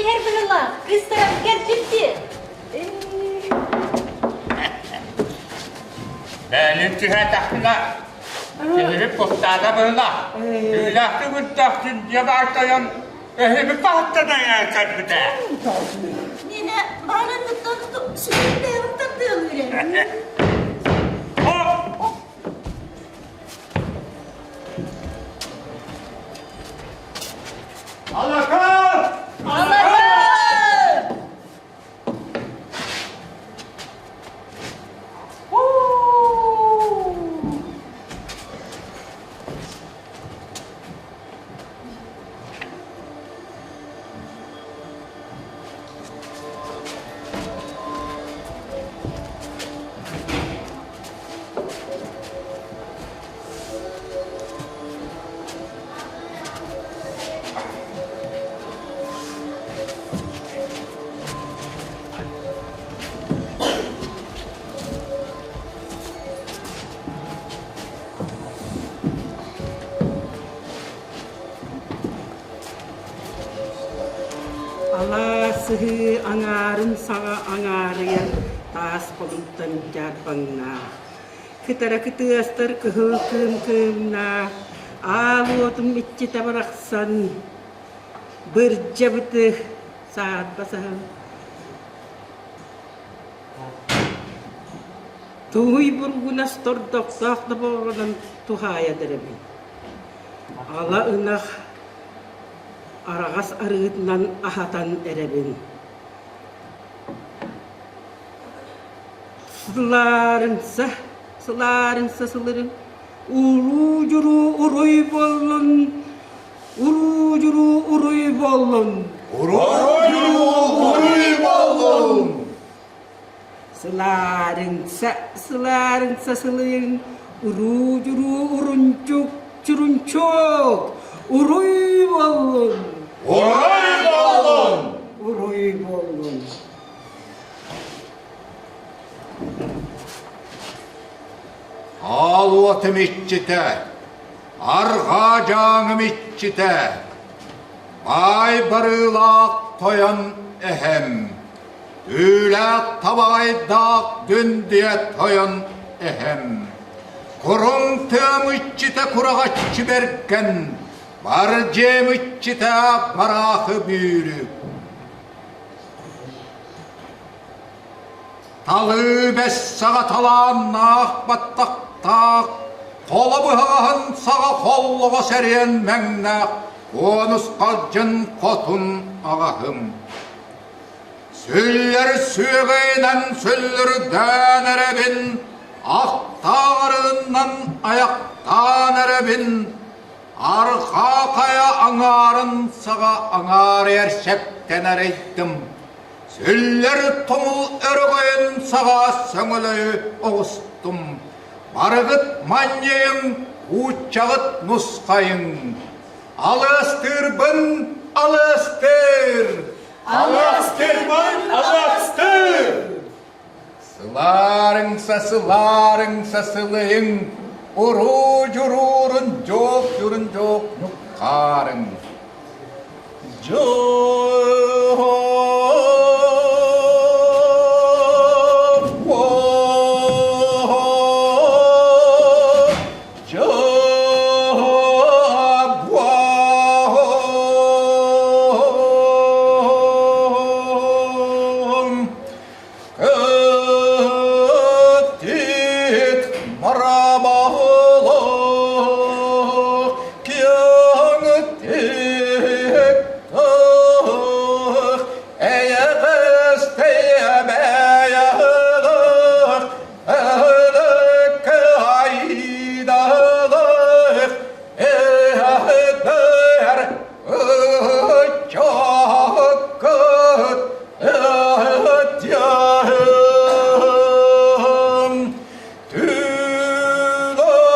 иһэр быһыылаах, кыыстаран кэлбит дии. Бээлин түһээтэхпинэ, киһибит куттаата быһыылаах. Түүлээхтик үрдэхтин дьиэ баар тойон эһиби баһыттан айаан кэлбитэ. Миэнэ баарынныттан сүрдээҕин тардыалыыр Алака! Алака! Алаас сыһыы аҥаарын саҕа аҥаарыйар таас холумтан дьаарбаҥнаах Кытара кытыастар кыһыл кыым кыымнаах, аал уотум иччитэ барахсан, бырдьабыты саарба саһыл. Туҥуй бургунас тордохтоох добоҕунан туһаайан эрэбин. Ала ынах араҕас арыытынан аһатан эрэбин. Сылаарыҥса, сылаарыҥса сылырын, уруу-дьуруу уруй буоллун, уруу-дьуруу уруй буоллун. Уруу-дьуруу уруй буоллун. Сылаарыҥса, сылаарыҥса сылыйын, уруу-дьуруу урунчук, чурунчук, уруй буоллун. Уруй буоллун. Уруй буоллун. Аал уотум иччитэ, арҕаа дьааҥым иччитэ, баай барыылаах тойон эһэм, түүлээх табаҕайдаах дүндүө тойон эһэм, куруҥ тыам иччитэ кураҕаччы бэргэн, бар дьиэм иччитэ бараахы бүүрүк. Талыы бэс саҕа талааннаах баттахтаах, холо быһаҕаһын саҕа холлоҕо сэриэн мэҥнээх куонус халдьын хотун аҕаһым. Сүллэр сүөгэйинэн сүллүрдээн эрэбин, ахтааҕарынан айахтаан эрэбин, арҕаа хайа аҥаарын саҕа аҥаарыйар сэптэн эрэйдим. Сүллэр тумул өрөгөйүн саҕа сөҥөлөйү оҕустум. Барыгыт манньыйыҥ, ууччаҕыт нусхайыҥ. Алыастыырбын алыастыыр! Алыастыырбын алыастыыр! Сылаарыҥса, сылаарыҥса сылыйыҥ, уруу-дьуруурун дьуох-дьурун дьуох ньукхаарыҥ. Дьуох Кыттыт марабаһылах киэҥ тиктах эйэҕэс тэйэбэйэҕэх эһэлэккэ айдалах эһэдэр ыччаккыт Түлах.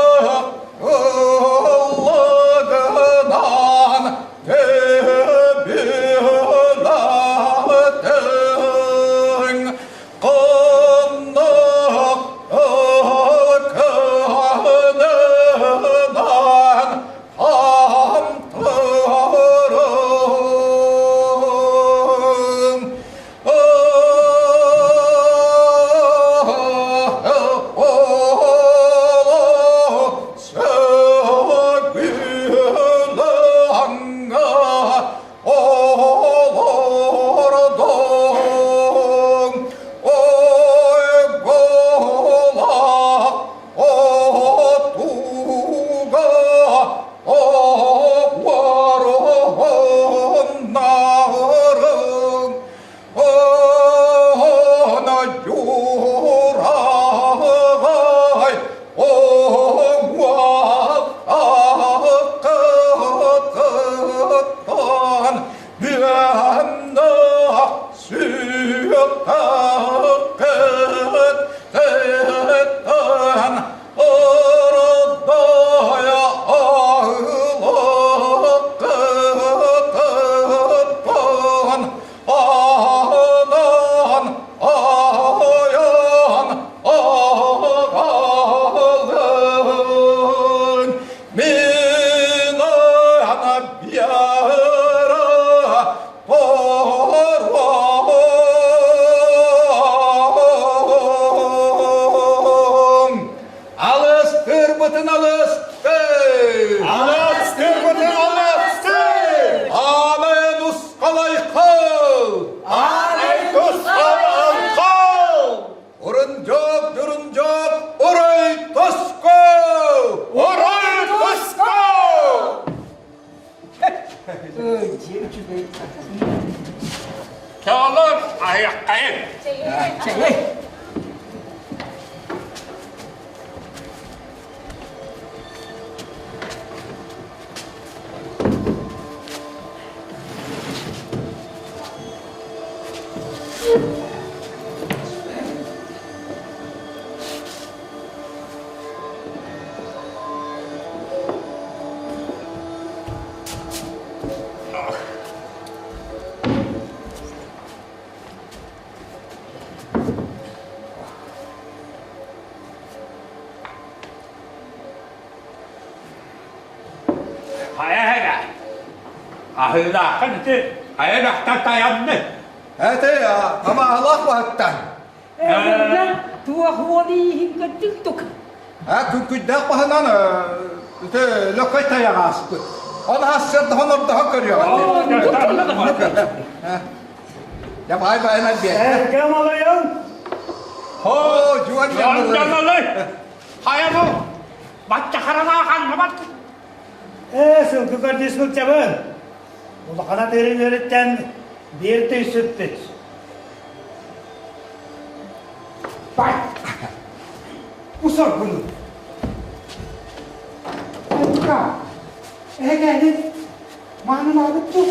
Алгыспытын алыстый! Алыстыыбытын алыстый! Аанай нускалайхал! Аанай тускалайхал! Урунжок, дурунжок, урай тоско! Урай тоско! Чолор айыққайын. Чэй. Хайа эрэ. Аһыылааххын ити хайа дьахтар тайанны. Эти амаалаах баһыттан. Туох уол ииһин көрдүк А күккүйдээх баһынан ити лөкөй тайаҕа ааспыт. Он ассыардаһан ордоһон көрүөҕэ. Дьэ баай баайынан биэрдэ. Эргэ малайын. Хо, жуан Жуан Хайа бу? Бачча хараҥа ханна Ээ, сылгы көрдүү сылдьабын. Улахана тыырын биир тый сүппүт. Бай! Усар bunu. Айка, эһэкээнин маанылаабыт дуу?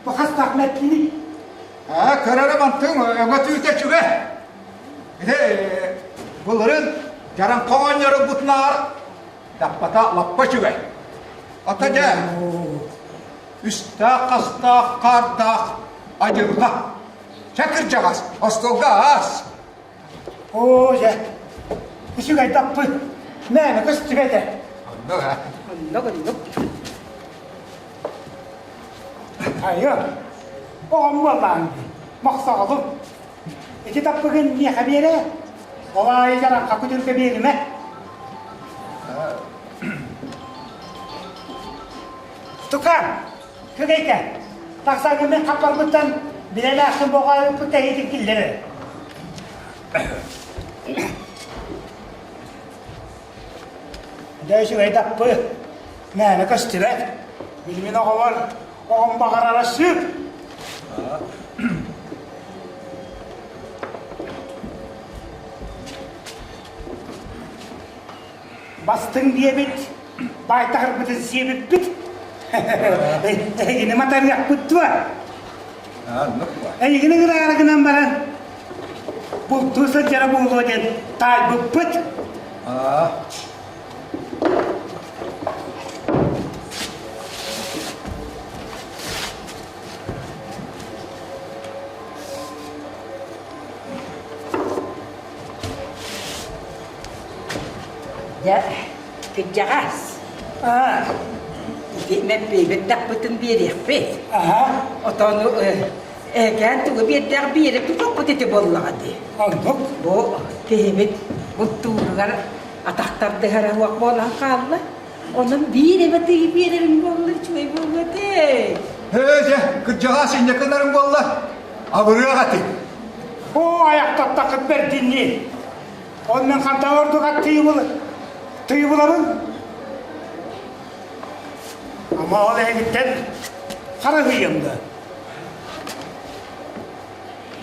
Бу хастаах мэттини? Аа, көрөрө мантыҥ өҥө түүтэ үчүгэй. Ити былырын дьараҥха оҕонньору бутунаар даппата лаппа үчүгэй. Ата дьэ, үстээх-хастаах хаардаах адьырҕа. Чэ кырдьаҕас, остуолга аас. Оо, дьэ, үчүгэй даппыт. Мээнэ көстүбэтэ. Оннук аа. Оннук, оннук. Хайа, оҕом буоллаҕыҥ дии, мохсоҕолум. Ити таппыгын миэхэ биэрэ, ол аайы дьарахха күтүргэ биэримэ. Тука, күгэйкэ, тахсаҥҥын мин хаппарбыттан билэн аахсын боҕоойуппут тэһиитин киллэрэр. Дьэ үчүгэй даппы, мээнэ көстүбэт. Билимин оҕолор оҕом баҕарара сүр. Бастыҥ диэбит, баайтаһырбытын сиэбиппит. Эһигини матарыахпыт дуо? Эйигини гынаары гынан баран, бултуу сылдьара буолуо диэн таайбыппыт. Дьэ, кырдьаҕас. Ити мэппиэбит биэриэхпит. Отону эһэкээн тугу биэрдээх биэрэ тутуохпут ити буоллаҕа дии. Оннук. Бу киһибит бултууругар атахтардыһара уох буолан хаалла. Онон биир эмэ тыйы биэрэрим буолла үчүгэй буолуо этэ. Ээ, дьэ, кырдьаҕас инньэ гынарым буолла. Абырыах этиҥ. Оо, айахтаттаххыт бэрдиннии. Оннун хантан ордук ат тыйбылабын. Ама ол эһигиттэн харыһыйым да.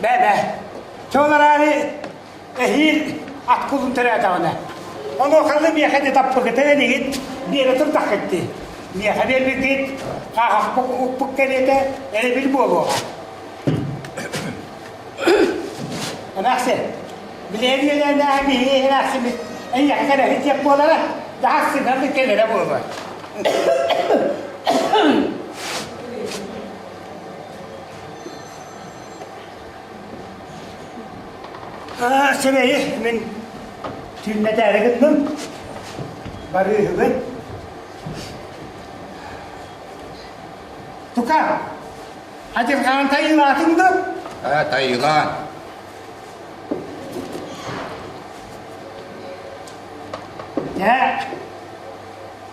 Бэ-бэ. Чолараары эһиил ат кулун төрөөтөҕүнэ. Онуоханы миэхэ де таппыгыта энигит биэрэ турдаххыт дии. Миэхэ биэрбиккит хааһахпыт укпут кэриэтэ эрэбил буолуоҕа. Эмээхсин, билээн үөлээннээҕи биһиги эмээхсиммит эйиэхэ кэрэһит диэх буолара, даһассыҥҥа кэлэрэ буолуо. Сэмэйи мин түүннэтээри гынным. Барыыһыбын. Тука, Адьырҕаан тайыылаатыҥ да? Ээ, тайыылаан. Дьэ,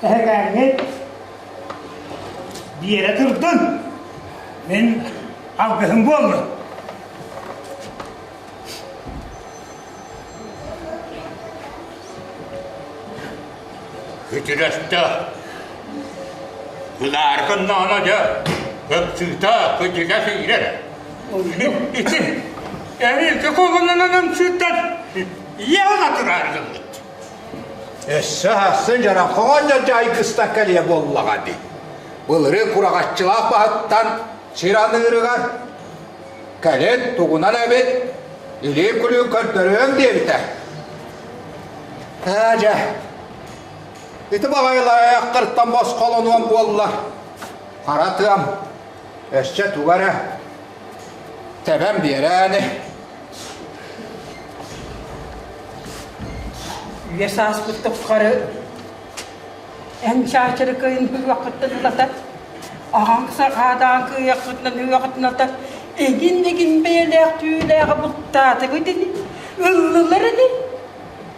эһэгээҥҥит биэрэ турдун. Мин алгыһым буоллун. Күтүрөстө. Ылааргыннаҕына дьэ, ымсыыта кыдьыга сиирэр. Ити эһиги кулунунан ымсыыттан ийэ ыла тураар гыммыт. Өссө хассын дьарахоҕон дьайгыстан кэлиэ буоллаҕа дии. Былырыын кураҕаччылаах баһыттан сир аныырыгар кэлин тугунан эбит илии күлүүн көрдөрүөм диэбитэ. Ээ дьэ, ити баҕайылаахтартан босхолонуом буолла. Хара тыам, өссө туга эрэ тэбэн биэрээни. Үйэ сааспыт тухары эн чаачыры кыйын үөххүттэн ылата, аҕаҥ саҕаадаан кыйаххытынан үөххүтүн ылата, эгин-эгин бэйэлээх түүлээҕи бултаатыгыт ини, ыллылар ини.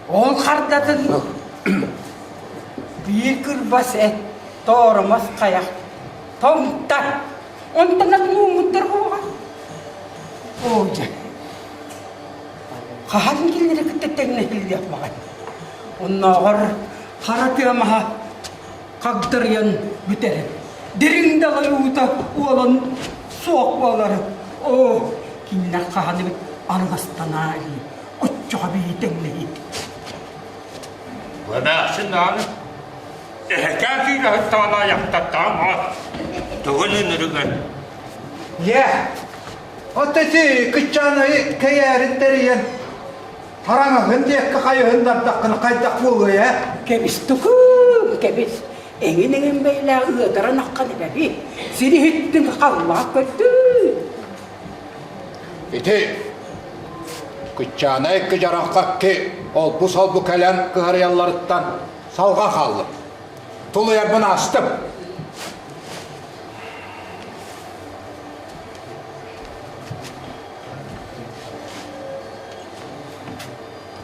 Ол хардатын биир кырбас эт, тооромос хайах, тоҥтар. Онтон атын ууммуттар буолуоҕа. Оо дьэ, хаһан кинилэри кытта тэҥнэһиллиэх баҕай. Оннооҕор хара тыа маһа хагдарыйан бүтэр. Дириҥ далай уута уолан суох буолар. Оо, кинилэр хаһан эбит арҕастанаа илии, оччоҕо биһи тэҥнэһиит. Эмээхсин даҕаны эһэкээн киирэ сыттаҕына айахтаттаҕым аат тугун ынырыгын. Ийээ, от ити кыччаанайы кэйээрин тэрийэн тараҥаһын диэкки хайыһыннардаххына хайдах буолуой ээ? Кэбис тукум, кэбис. Эҥин-эҥин бэйэлээх ыатаран аххан эбэби. Сири иһиттин халлаах көрдүн. Ити Кыччаанай кыдьараххакки олбу-солбу кэлэн кыһарыйалларыттан салҕа хааллым. Тулуйарбын аастым.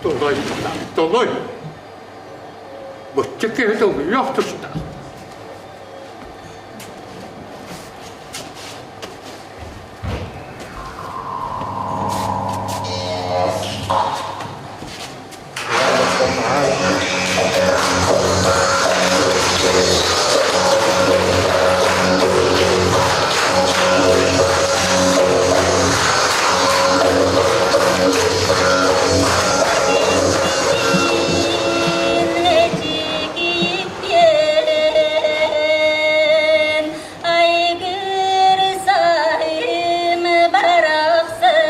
Тулуй, тулуй. Быччык киһи тулуйуох тустаах. Айгыр сайын барахсан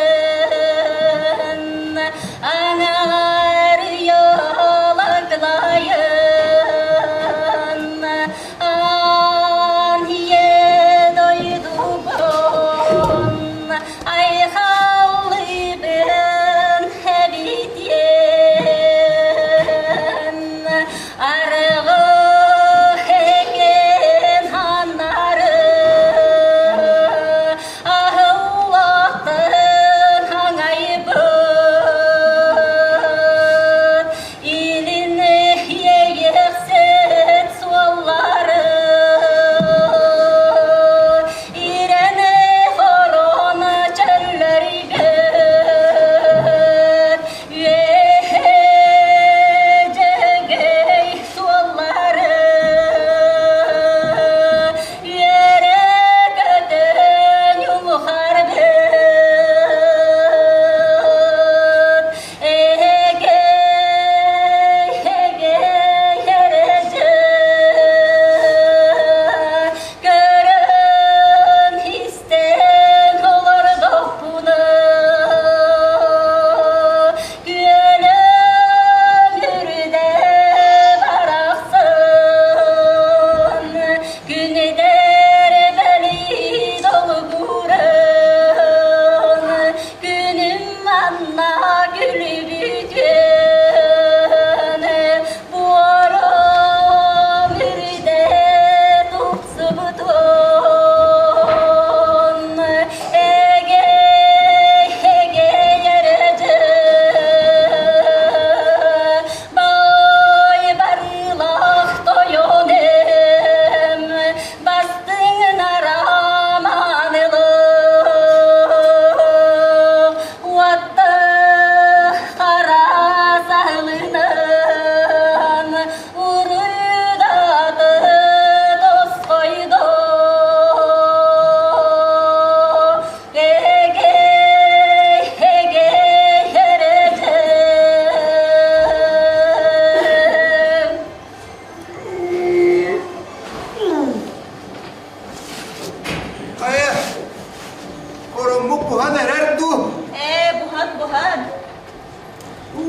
аҥаар йолаклайын аан ийэ дойдубун айхаллыыбын эбитиэн Арғы эген аннары аһыллатын аҥайбын.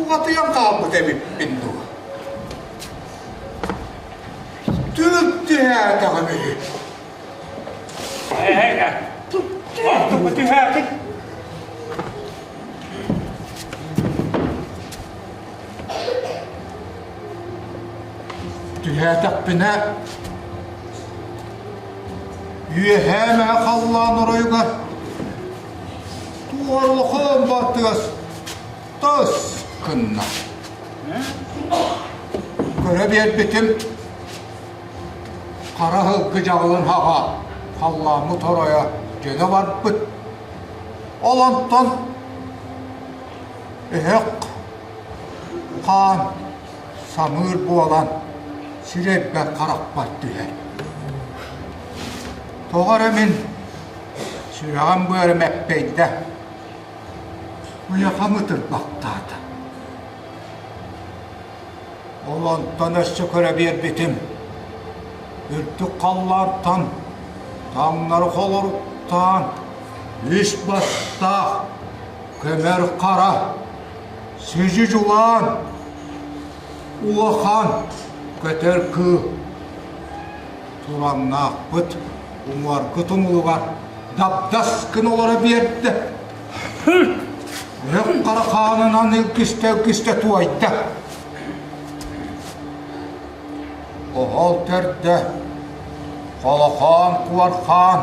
Тулатыйан хаалбыт эбиппин дуу? Түл түһээтэҕим үһү. Ээ, тугу түһээтиҥ? Түһээтэхпинэ, үөһээ мэҥэ халлаан оройугар туорлохон бартыгас тас гынна. Көрө биэрбитим, хара сылгы дьаҕылын хаҕа халлааммыт оройо дьөлө барбыт. Ол онтон өһөх хаан самыыр буолан сирэйбэр харахпар түһэр. Тоҕо эрэ мин сүрэҕим быарым эппэйдэ, уйахам ытырбахтаата. Ол онтон өссө көрө биэрбитим, үрдүк халлаантан таҥнары холоруктаан, үс бастаах көмөр хара сүдьү дьулаан улахан көтөр кыыл тураҥнаахпыт уҥуоргу тумулугар дабдас гына олоро биэрдэ. Өһөх хара хаанынан илгистэ-илгистэ туойда. Оһол төрдө, холохоон куорхаан,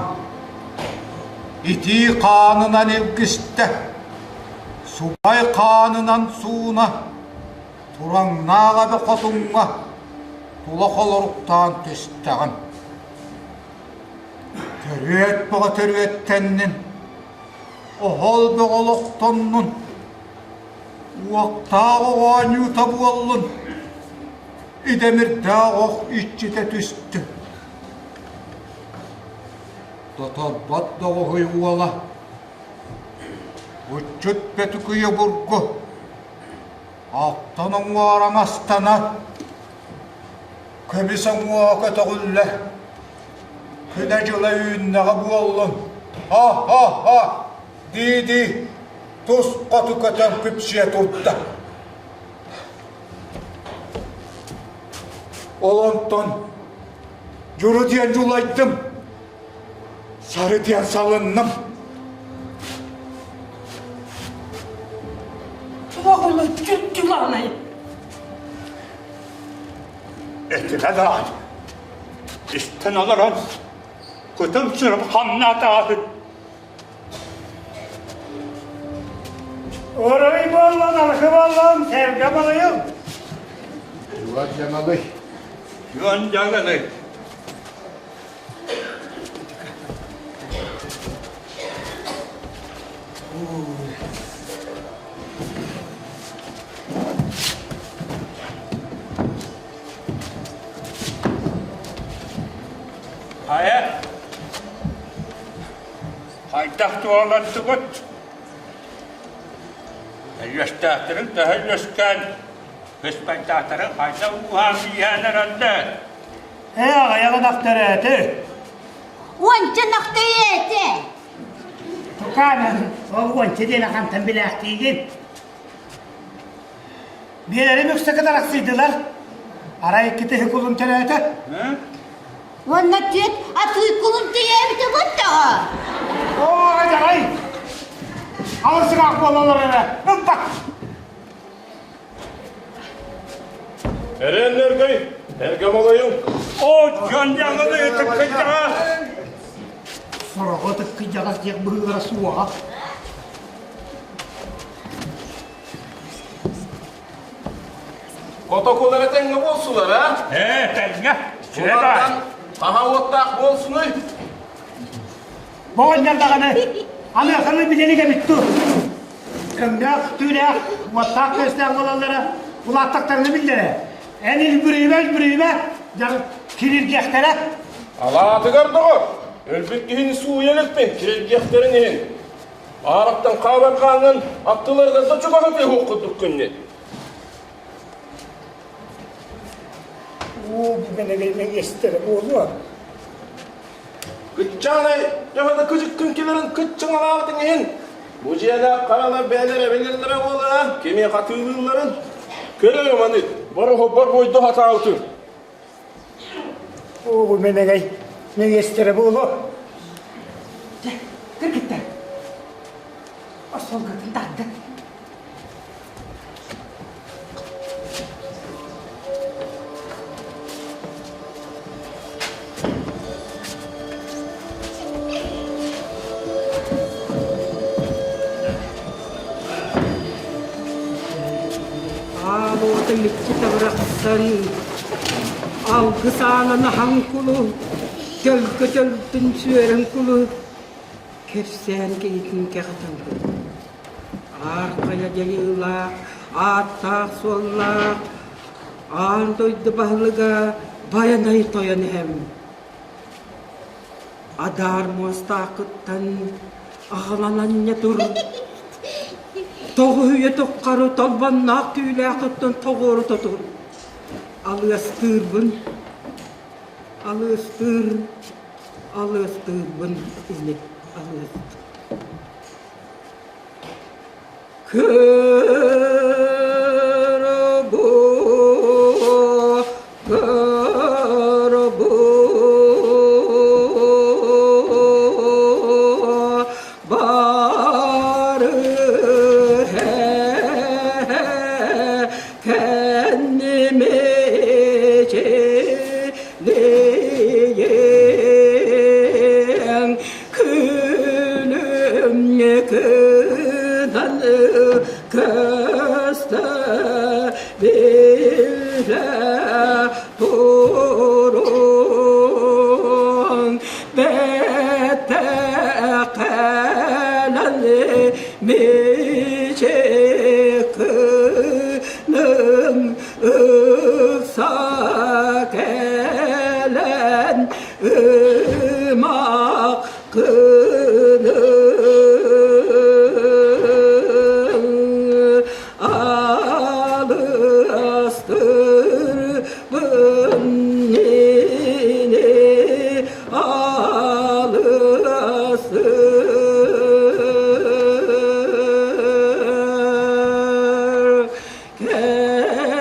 итии хаанынан илгистэ, субай хаанынан сууна, тураҥнаах эбэ хотуҥҥа тула холоруктаан түстэҕим. Төрүөт бөҕө төрүөттэннин, оһол бөҕө олохтоннун, уохтаах оҕо оонньуута буоллун, идэмирдээх ох иччитэ түстүн. Тоторбот доҕуһуй уола, уччут бөтүкүйэ бургу, алтан уҥуор аҥастанар, көмүс уҥуоҕа көтөҕүллэр, күнэ-дьыла үүннэҕэ буоллун, ха-ха-ха дии-дии тус хоту көтөн күпсүйэ турда. Ол онтон дьуру диэн дьулайдым, сары диэн салынным. Оҕону дьулаанай. Этимэ даҕаны, истэн олорон, кутум-сүрүм хамнаатаҕын. Орой буоллан, архы буоллан, сэргэ балайым. Юан дьаҥалый. Юан дьаҥалый. Хайа? Хайдах туолаттыгыт? Үөстээхтэрин төһө үөскээн, быспайдаахтарын хайдах ууһаан-ииһээн эрэллэр? Ээ, аҕыйах ынах төрөөтү. Уонча ынах төрөөтө. Тукаанан, ол уонча диэн хантан билээхтиигин? Биэлэрим үксэ кытарахсыйдылар. Арай икки кулун төрөөтө. Уонна түөт атыы кулун төрөөбүтэ буттаҕа. Оо, дьаҕай! Алысыгаах буолалар эрэ. Ылбат! Эрэннэргэй, эргэ молойуҥ. Оо, дьон дьаҥылы ытыккыйдаҕа. Сороҕо ытыккыйдаҕас диэх быһыылара суоҕа. Котокулар этэҥҥэ буолсулар, а? Ээ, тэҥҥэ. Улартан хаһа уоттаах буолсунуй? Боҕонньор даҕаны аныаханы билэлик эбит дуу? Өҥнөөх, түүлээх, уоттаах күөстээх буолаллара улааттахтарына биллэрэ. Эн илбүрүйүмэ, илбүрүйүмэ, кириргиэхтэрэ. Алаатыгар доҕор, өлбүт киһини сууйа иликпин, кириргиэхтэрин иһин. Аараттан хаалар хааҥҥын аттыларыгар да чугаһы түһүөх курдук күннүт. Уу, бу мэнэгэй буолуо. Кыччаанай, төһө да кыдьыккын кэлэрин кыччаҥалаабытыҥ иһин. Бу дьиэлээх харалар бэйэлэрэ билэллэрэ буолара, кимиэхэ атыылыылларын. Көрөр маны, бороһобор бойдо хатаабытын. Оо, мэнэгэй, мэҥиэстэрэ буолуо. Дьэ, кыргыттар, остуолгытын тардын. Аал уота мүччү табырахсан, алгыс аанын аһан кулу, төлкө төлтүн сүөрэн кулу, кэпсээн киһитин кэҕитэн кулу. Аар хайа дьайыылаах, ааттаах-суоллаах, аан дойду баһылыга Байанай тойон эһэм. Адаар муостааххыттан аҕалан анньа тур. Тоҕуһуйа туххары толбонноох түүлээххиттэн тоҕуорута тур. Алыастыырбын, алыастыыр, алыастыырбын ини алыастыыр. Көрбу, көрбу, бары кэнними чилийэн Күлүм кыдан көстө биле турун бетте кэлэн мичик күнүм ыкса кэлэн ымах кынын алыстырбын мени алыстыр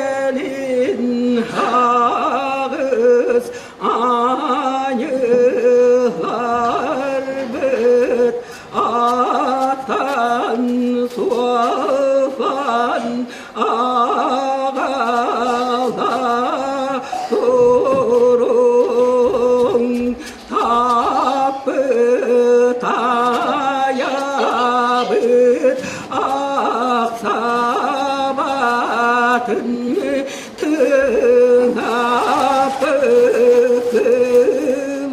Кэлин хаҕыс аньыыларбыт атан суолан аҕала туруҥ Таппытайабыт ахсабатын тыҥаппыт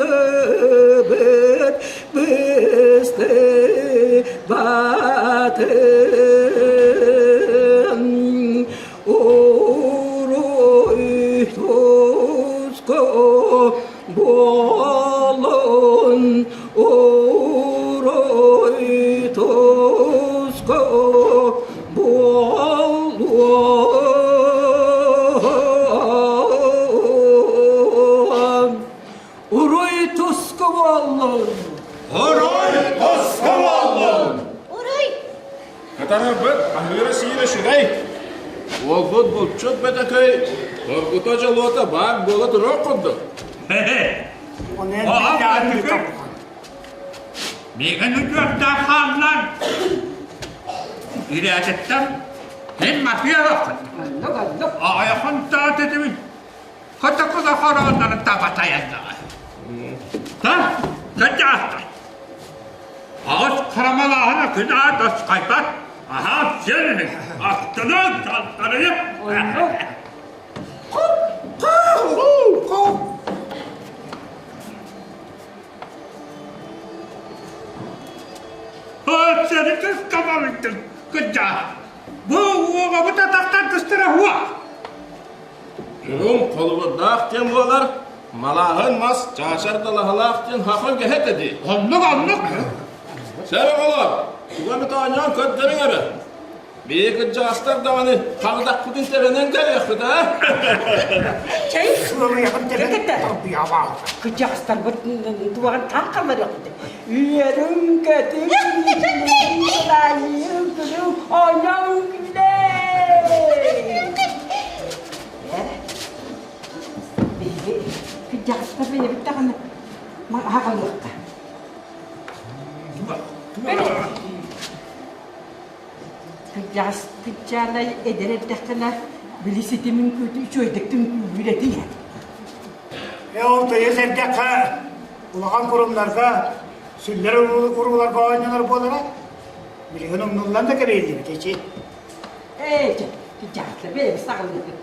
кылыбыт быстыбатын Уруй туску буолун уруй туску буолуон Уруй туску буоллун! Уруй туску буоллун! Уруй! Кытарарбыт аһыыра-сиирэ үчүгэй. Уолбут булчут бөтөкөй оргута дьолуота баар буола туруох курдук. Миигин үтүөрдээх хааллар. Ирээтиттэн мин матыахпын. Аҕайахан таатытыбын. Хотокула хорооннорун табатайаннаҕа. Та, кырдьаҕастар. Аҕыс харамалааһына күн аат аскайбат, аһаат сиэн астынан талтарыйып. Сeni kıskamamıştın kıca. Bu уоҕабыт атахтан кыстара хуа. Дьонум холобурдаах диэн буолар, малааһын мас чаачар далаһалаах диэн хаха үгэһэ этэ дии. Оннук, оннук. Сэр оҕолор, тугу эмит оонньоон көрдөрүҥ эрэ. Биһиги кырдьаҕастар даҕаны хаҕдахпытын тэбэнэн кэлиэхпит аа? Чэй, Сылыйаҕын тэбэн Кытта. торбуйаҕа. Кырдьаҕастарбыт туоҕан таах халларыахпыт. Үөрүҥ, көтүҥ, кылаайыҥ, күлүҥ, оонньооҥ күлээ! Биһиги кырдьаҕастар бэйэбит даҕаны аһаҕалыахха. Кырдьаҕас кырдьаанай эдэр эрдэххинэ били ситимин үчүгэйдик түҥкүүлүүр этиҥ Ээ ол тыйыс эрдэххэ улахан курумнарга сүллэр урууларга оонньонор буолара. Билигин умнуллан да кэбиһиллибит ичи. Ээ, чэ, кырдьаҕастар бэйэбит саҕалыыбыт.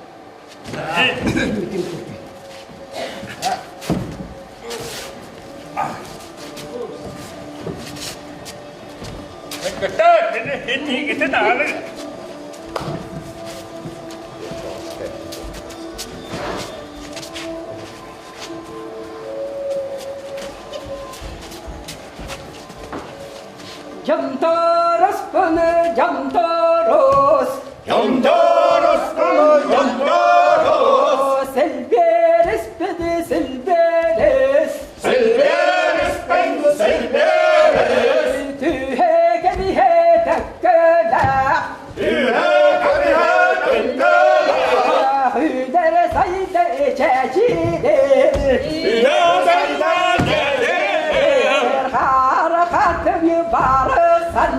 Дьонторос пыны дьонторос Дьонторос пыны дьонторос Сэлбэрис пыны сэлбэрис Сэлбэрис пыны сэлбэрис Түһэ кэбиһэ тэккэлээх Түһэ кэбиһэ тэккэлээх Үдэр сайда чэчирир Үдэр сайда чэчирир Харахатын барысан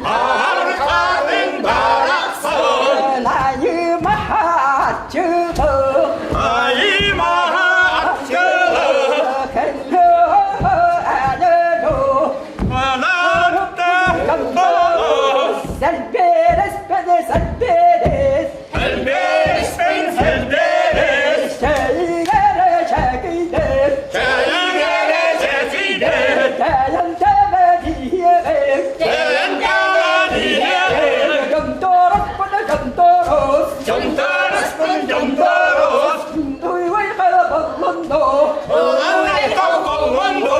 Харахатын барахсан Айымахаччылы Айымахаччылы Сэлбэрес сэлбэрес Сэлбэрес сэлбэрес Чэйгэрэ чэкийдэр Чэйгэрэ чэкийдэр Тэйэн тэбэдиһиэҕэр Тэйэн тэбэдиһиэҕэр Дьонтороспун дьонторос Дьонтороспун дьонторос Дуйвай халабаллондо Ыланнайта коллондо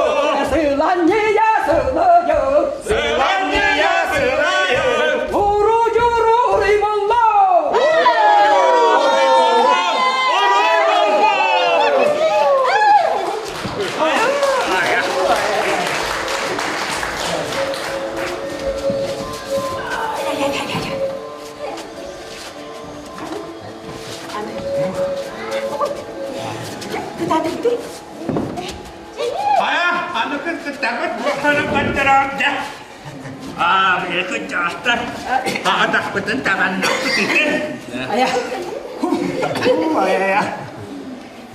Сыланья сылайы Сыланья сылайы Уру журу уруйболло Хайа, аны кыргыттарбыт буохтарын көрдөрөөр дьэ. Аа, бэйэ кырдьаҕастар аҕатахпытын табаннахпыт ити. Ая. Ая.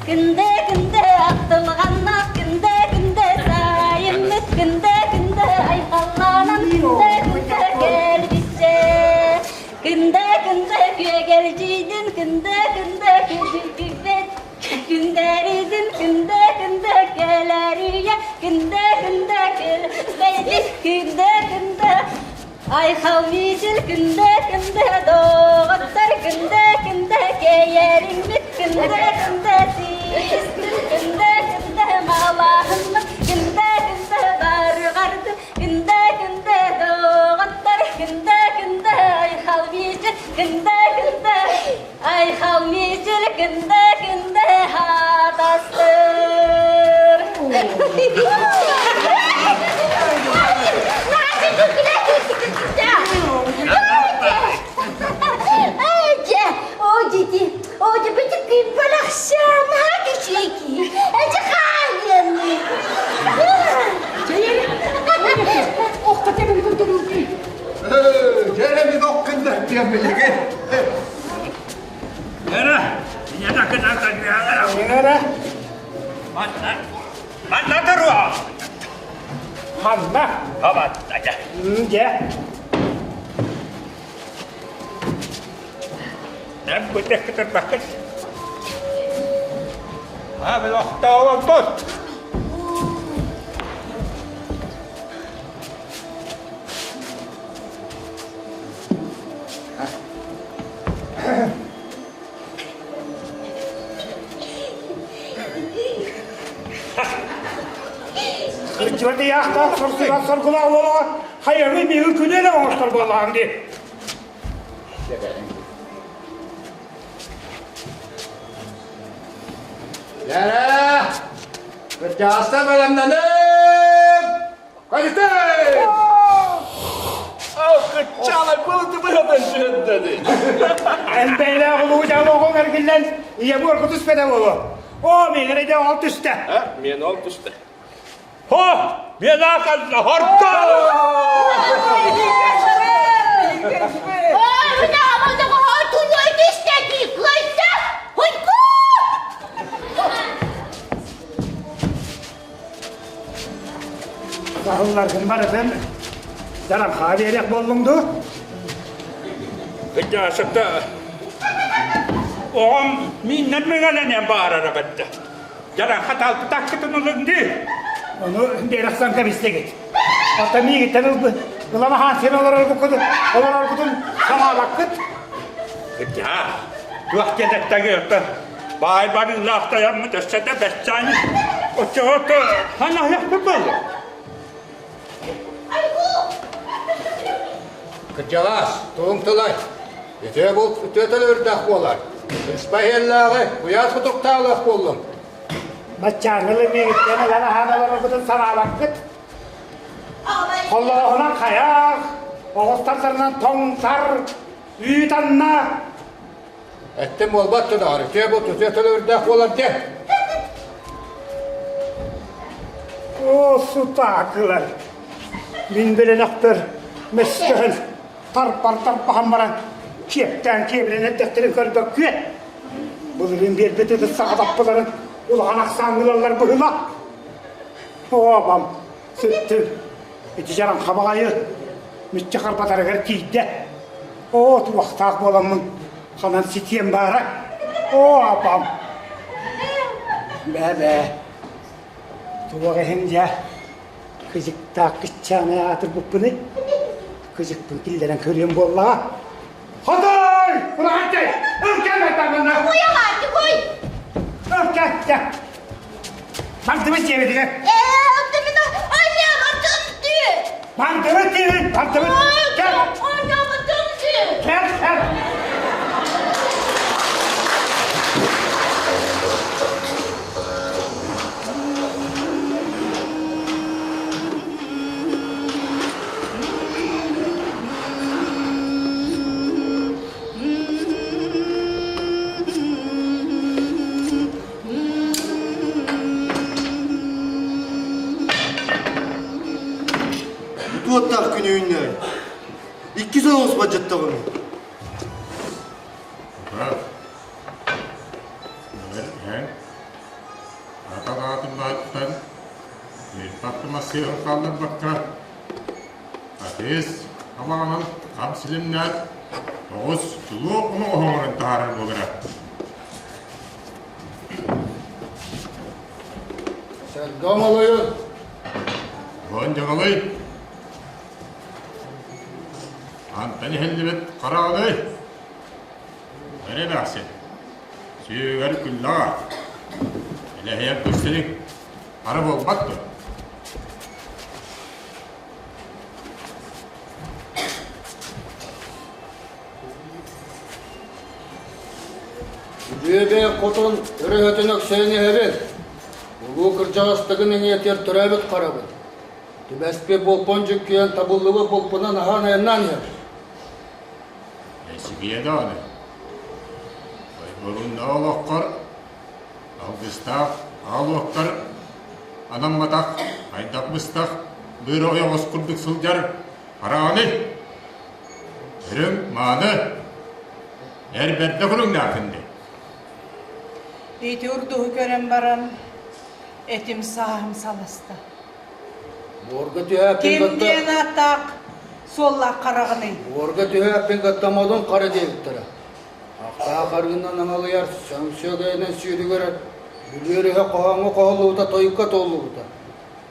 Күндэ күндэ аттылғаннақ күндэ күндэ сайыммыт күндэ күндэ айхалланан күндэ күндэ кэлбитчэ күндэ күндэ күөгэлдьийдин күндэ күндэ күдүппүт күндэридин күндэ күндэ кэлэрүйэ күндэ күндэ кэлбэйди күндэ күндэ Айхал мичил күндэ күндэ доҕоттор күндэ күндэ кэйэриҥмит күндэ күндэ тиистин күндэ күндэ малаһыммыт күндэ күндэ барҕарды күндэ күндэ доҕоттор күндэ күндэ айхал мичил күндэ күндэ айхал мичил күндэ күндэ хатастыр. Дьэ, доккуннар билигин. Эрэ, ийэ кынан Эрэ. Манна, манна туруо. Манна. Абатта дьэ. Дьэ. Эн бытык кытырбаккын. Аабыл охтообоппут. Кырдьыбат ыйаахтаах сорсуга соргулаах уолаҕа хайаҕы биһиги күнү эрэ оҥостор буоллаҕыҥ дии. Лера! Кырдьаҕастар бэлэмнэниҥ! Калитай! Кыччаалай былыты быһатан түһэрдэни. Эн бэйлээх улуу дьаалоҕуҥ эргиллэн ийэбу оргу түспэтэ буолуо. Оо, миигин эдэ ол түстэ. Мен ол түстэ. Хо! Мен акалла хорто! Саһылларгын барытын дарамхаа биэриэх буоллуҥ дуу? Кыдьаасыта оҕом мииннэн мөҥөлөнөн баарара бэрдэ. Дьараҥха таалбытааккытын ылыҥ дии. Ону биэрэхсэн кэбистигит. Оттон миигиттэн ылбы ылан аһаан син олороргуккут олороргутун санаабаккыт. Кыдьаа, туох диэн эттэҥий оттон баай барыылаах тайаммыт өссө да бэччээн оччоҕо ханаһыахпыт буолуо. Кырдьаҕас, тугуҥ тылай? Үтүө булт үтүө төлөбүрдээх буолар. Ыспа иһэллээҕи куйаас кутуктаалаах буоллун. Баччааҥҥылы миигиттэн ылан аһаан олороргутун санаабаккыт. Холлооһунан хайах, оҕустардарынан тоҥсар, үүт анна. Эттим буолбат тунаар, үтүө булт үтүө төлөбүрдээх буолар диэн. Оо, сутаакылар. Мин билэнэхтэр мөскөһөн тарпар тарпаһан баран киэптээн киэбирэн эрдэхтэрин көрбөккүө. Былырыын биэрбит ытыс саҕатаппыларын улахан ахсаан ылаллар быһыылаах. Ообам, сүттүм. Ити дьаран хабаҕайы мүччү харбатарыгар тиийдэ. Оо, туохтаах буоламмын ханан ситиэм баара. Оо, апам. Бээ-бээ. Туох иһин дьэ кыдьыктаах кыччааны аатырбыппыный? Кыдьыкпын киллэрэн көрүөм буоллаҕа. Хотой! Улахан Ыл кэл манна! Уйаҕааччы куй! Ыл кэл, кэл. Бардыбыт дьиэбитигэр. Ээ, оттон анньаабатын дии! Бардыбыт диибин, бардыбыт. Кэл. Анньаабатын дии! Кэл, кэл. Туоттаах күнүүннэр. Иккис оҕус бадьаттаҕын. Ата аатын бааттан, Мирпатты массыыһын хаалларбакка, Атыыс абаҕанан хам силимнээх оҕус чулуу оҥоһоҥорон таһаарар буолара. Сэргэ оҥолойун. Уон дьаҥалый. Антан иһиллибит хараҕыный. Эрэ эмээхсин. Сүүгэр күллэҕэ. Элэһийэн көрсүнүҥ. Хара буолбат дуо? Бүөбэй хотун өрөһөтүн өксөйөн иһэбин. Улуу кырдьаҕас Тыгын эҥиэтигэр төрөөбүт харабын. Түбэспит болпон дьүккүйэн табыллыбыт болпунан аһаан айаннаан иһэр. Эсигиэ даҕаны. Ойборунна олоххор алгыстаах аал уоттар анамматах хайдах быстах быыр ойоҕос курдук сылдьар хараҕыный? Өрүҥ мааны эр бэрдэ көрүҥнээххин дии. Ити урдуһу көрөн баран этим сааһым саласта. Буорга түһээппин Ким кытта диэн ааттаах суоллаах хараҕыный? Буорга түһээппин кытта модун хара диэбиттэрэ. Ахтаах арыынан аҥалыйар, сөҥсүөгэйинэн сүүрүгүрэр, Бүлүү өрүһэ хоһооҥҥо хоһуллубута, тойукка туоллубута.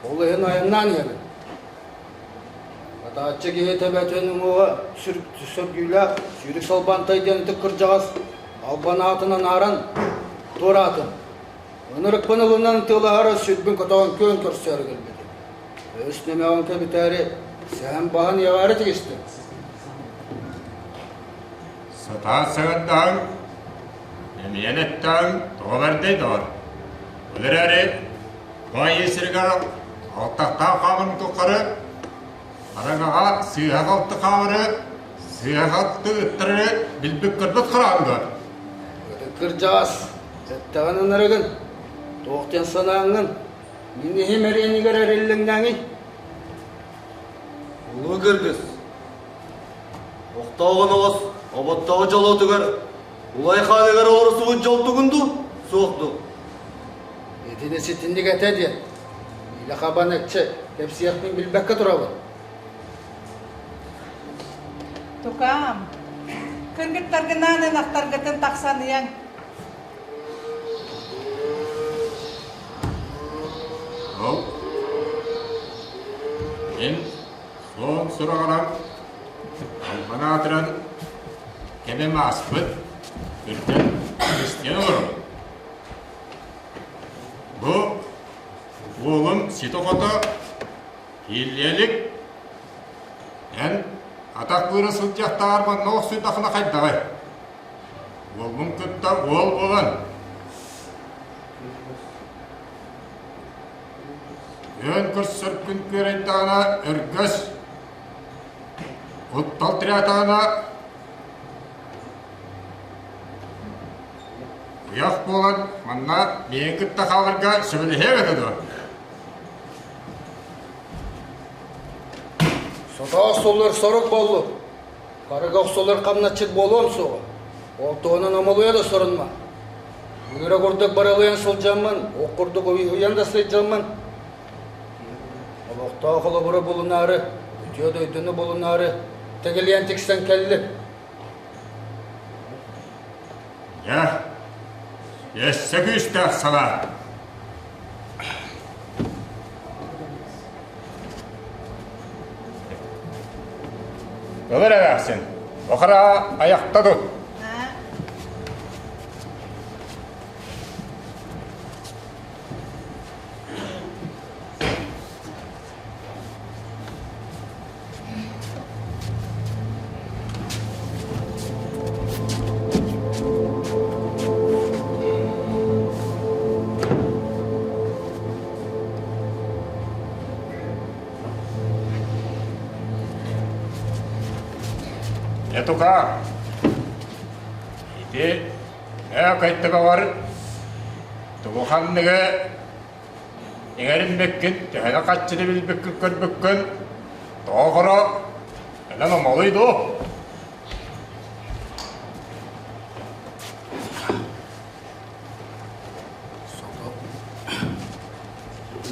Ол иһин айаннаан иһэбин. Атааччы киһи төбөтүн уҥуоҕа сүргүүлээх Сүүрүк Салбантай диэн ытык кырдьаҕас албан аатын анааран туораатын. Ынырыкпын ылынан тыалаһара сүрбүн көтөҕөн күөн көрсөөрү кэлбитим. Өс нэмэҕин көбүтээри, сэһэн баһан иэҕээри тигистим. Сатаан саҥардаҕыҥ, эмиэн эттэҕиҥ тоҕо бэрдэй доҕор. Ол эрээри бу айыы сиригэр алтахтаах хаамарын тухары хараҥаҕа сыыһа-халты хаамары, сыыһа-халты ыттарары билбит-көрбүт хараҕыҥ дуо? Ытык кырдьаҕас, эттэҕин ынырыгын, туох диэн санааҥҥын, мин иһим эриэнигэр эриллиҥнээҥий? Улуу кыргыс, Охтооҕун оҕус оботтоҕу дьолуотугар Улай хааныгар олорсубут дьол тугун дуу, суох дуу? Итини ситинник этэ диэн, илэ хабан экчи кэпсиэхпин билбэккэ турабын. Тукаам, кыргыттаргынаан ынахтаргытын тахсан ыйаҥ. Ол мин Суон сураҕынан албан аатыран кэмим ааспыт, үрдэн истэн олоробун. Бу уолум ситэ-хото ииллиэ илик, эн атах быара сылдьыахтааҕар манна охсуйдаххына хайдаҕый? Уолбун кытта уол буолан Үөн көрсөр күн күөрэйдэҕинэ өргөс, куттал тирээтэҕинэ куйах буолан манна миигин кытта хааларга сөбүлэһиэҥ этэ дуо? Сотоох суллар сорук буоллун. Харыга охсуллар хамначчыт буолуом суоҕа. Ол туһунан омолуйа да сорунма. Быыра курдук барылыйан сылдьаммын, ох курдук уйуһуйан да сылдьаммын, олохтоох холобуру булунаары, үтүө дойдуну булунаары тэгилийэн тиксэн кэллим. Дьэ, өссө күүстээх санаа. Ылыр эмээхсин, бахара айахта тут. Этука, ити өөкөйдөбөҕөр тугу ханныгы иҥэриммиккин, төһөнү хаччыны билбиккин көрбүккүн, тоҕо өлөн омолуй дуу?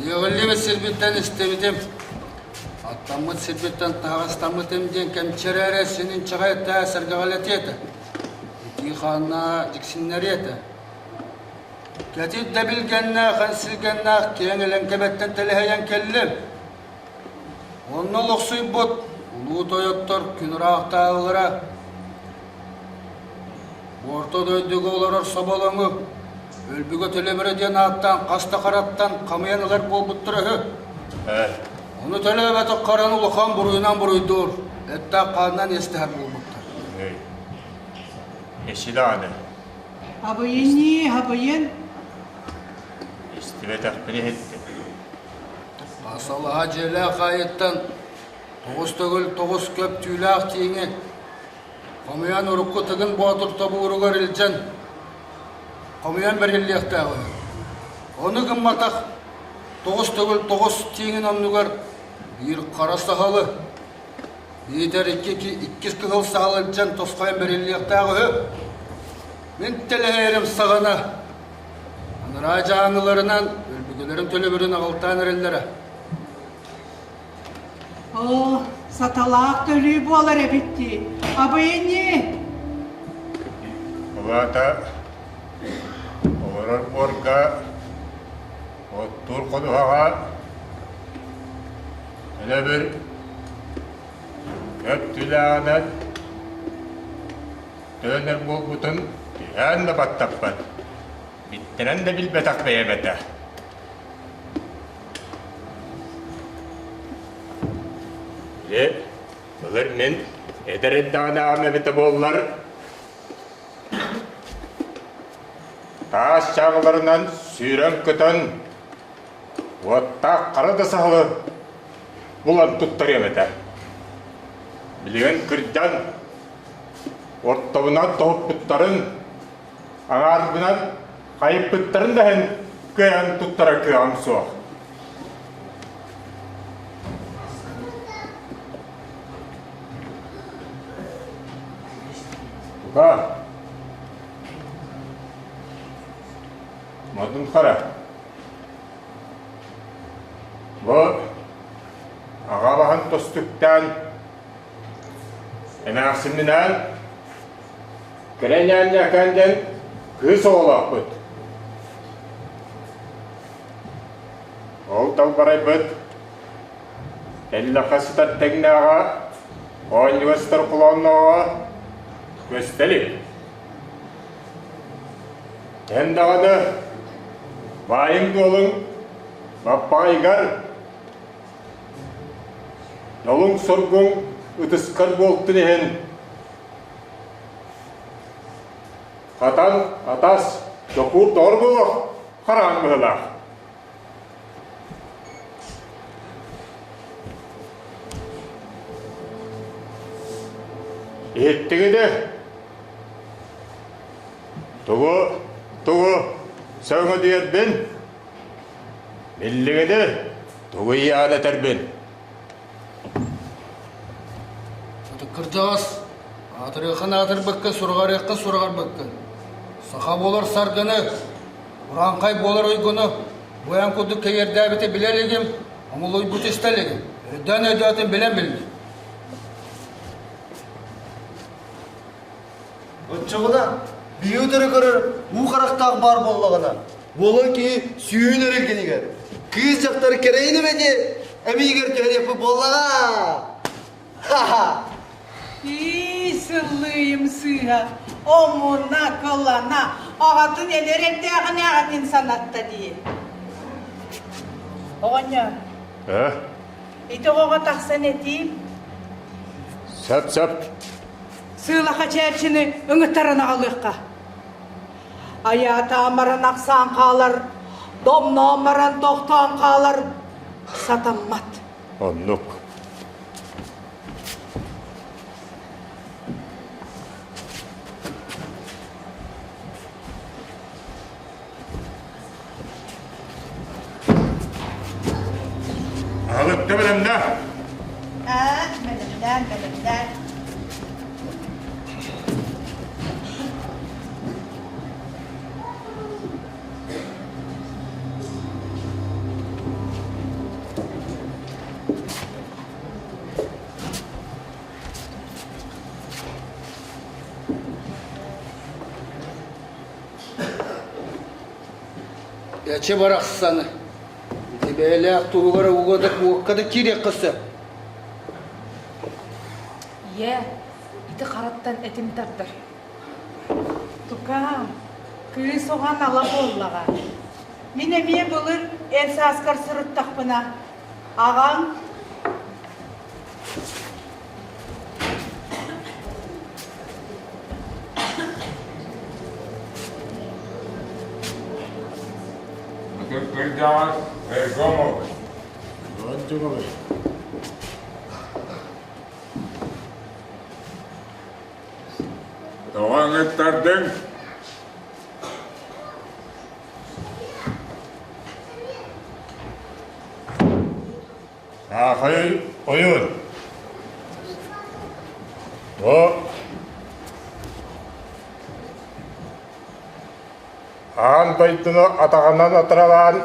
Иэҕиллибит сирбиттэн истибитим, аттаммыт сирбиттэн таһаҕастаммытым диэн кэмчэрэ эрэ син инчэҕэй этэ, сэргэҕэлэтиэ этэ. Итии хаанна дьиксиннэриэ этэ. Кэтит да билгэннээх, энсилгэннээх киэҥ элэҥкэбэттэн тэлэһийэн кэллим. Онно олохсуйбут улуу тойоттор күн ыраахтааҕылара Орто дойдуга олорор соболоҥу өлбүгэ төлөбүрэ диэн ааттаан хас да хараттан хамыйан ылар буолбуттара үһү. Ону төлөөбөтөх харан улахан буруйунан буруйдуур, эттээх хаанынан иэстэһэр буолбуттар. Эши даҕаны. Абыйын абыйын. Истибэтэхпин иһиттим. Асалаһа дьиэлээх аайыттан 9 төгүл 9 көп түүлээх тииҥи хомуйан урукку Тыгын Боотур тобууругар илдьэн хомуйан бэриллиэхтээх үһү. Ону гымматах 9 төгүл 9 тииҥин оннугар биир хара саһылы, биитэр икки иккис кыһыл саһылы илдьэн тосхойон бэриллиэхтээх үһү. Мин тэлэһийэрим саҕана анараа дьааҥыларынан өлбүгэлэрин төлөбүрүн аҕалтаан эрэллэрэ. Оо, саталаах төлүү буолар эбит дии. Абыйынньы! Ол аата олорор буорга оттуур ходуһаҕа төлөбүр көп түлээҕинэн төлөнөр буолбутун түһээн да баттаппат, биттэрэн да билбэтэх бэйэм этэ. Дьэ, былыр мин эдэр эрдэҕинээҕим эбитэ буоллар. Таас чааҕыларынан сүүрэн-көтөн, уоттаах хара да саһылы булан туттарыам этэ. Билигин кырдьан, ортобунан тоһуппуттарын, аҥаарбынан хайыппыттарын да иһин кыайан туттарар кыаҕым суох. Тука, Модун хара. Бу аҕа баһын тостуктаан эмээхсимминээн кэрэ ньээнньэкээн диэн кыыс оҕолоохпут. Ол далбарайбыт тэллэххэ сытар тэҥнээҕэ, оонньууга сытар холооннооҕо көстө илик. Эн даҕаны баайыҥ-дуолуҥ баппаҕайгар, нолуҥ-соргуҥ ытыскар буолтун иһин хатан атас чокуур доҕор буолуох хараҕыҥ быһыылаах. Иһиттиҥ ини? Тугу, тугу сөҥөдүйэрбин? Биллиҥ ини, тугу ыйаан этэрбин? Ытык кырдьаҕас, аатырыаххын аатырбыккын, сураҕарыаххын сураҕарбыккын. Саха буолар саргыны, урааҥхай буолар уйгуну бу эн курдук кэйэрдээбити билэ илигим, омулуйбуту истэ илигим. Өйдөөн өйдөөтүн билэн биллим. Оччоҕуна биһи утары көрөр уу харахтаах баар буоллаҕына, буолан киһи сүүһүн эрилгинигэр, кыыс дьахтар кэрэйин эмэни эмиийигэр түһэриэхпит буоллаҕа. Ха-ха! Ии, сыллыйым сыыһа, омуна, кылана, аҕатын эдэр эрдээҕинэ аҕатын санатта дии. Оҕонньор, Э? ити оҕоҕо тахсан этиим. Сөп-сөп. Сыылаха чээрчини ыҥыттаран аҕалыахха. Айаатаан баран ахсаан хаалар, домноон баран тохтоон хаалар сатаммат. Оннук. Аһылыкта бэлэмнэ. Аа, бэлэмнээн, бэлэмнээн. Эчи барахсаны, ити бэйэлээх туһугар ууга да уокка да киириэххэ сөп. Ийээ, ити хараттан этим тардар. Тукаам, кыыс оҕо анала буоллаҕа. Мин эмиэ былыр эн сааскар сырыттахпына, аҕаҥ Ытык кырдьаҕас Эргомов. Тоҕо ыҥыттардыҥ? Аахай ойуун. Бу аан дойдуну атаҕынан атыралаан,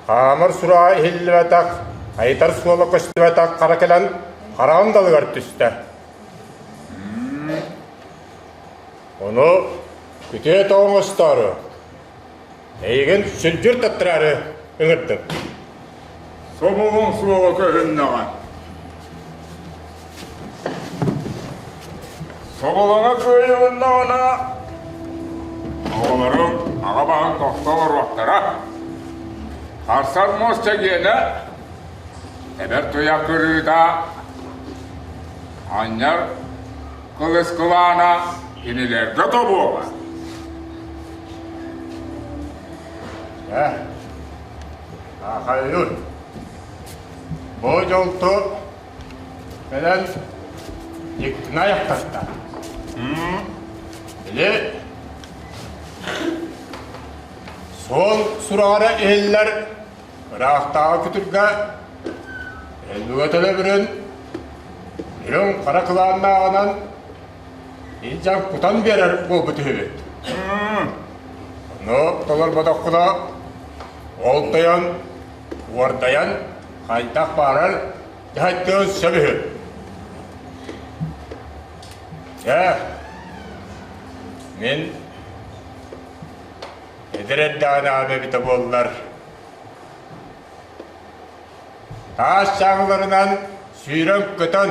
хаамар сураҕа иһиллибэтэх, айытар суола көстүбэтэх хара кэлэн хараҕын далыгар түстэ. Ону күтүөт оҥостоору Эйигин сүлдьүр таттараары ыҥырдым. Собоҕуҥ суоҕа көһүннэҕэ. Соболоҥо кыайылыннаҕына, оҕолоруҥ аҕа баһын тохто олоруохтара. Харсар муос чэгиэнэ, эбэр туйах кырыыта, анньар кылыс кылаана кинилэргэ тобуоҕа. Ээ, аахайыҥ. Бу дьолту кэлэн дьиктини айахтаста. Били суол сураҕара иһиллэр ыраахтааҕы күтүргэ элбүгэ төлөбүрүн үрүҥ хара кылааннааҕынан илдьэн кутан биэрэр буолбут үһүбүт. Ону толорботоххуна ол тойон уордайан хайдах баарар дьаһайтыан сөп үһү. Дьэ, мин эдэр эрдэҕинээҕим эбитэ буоллар, таас чааһыларынан сүүрэн-көтөн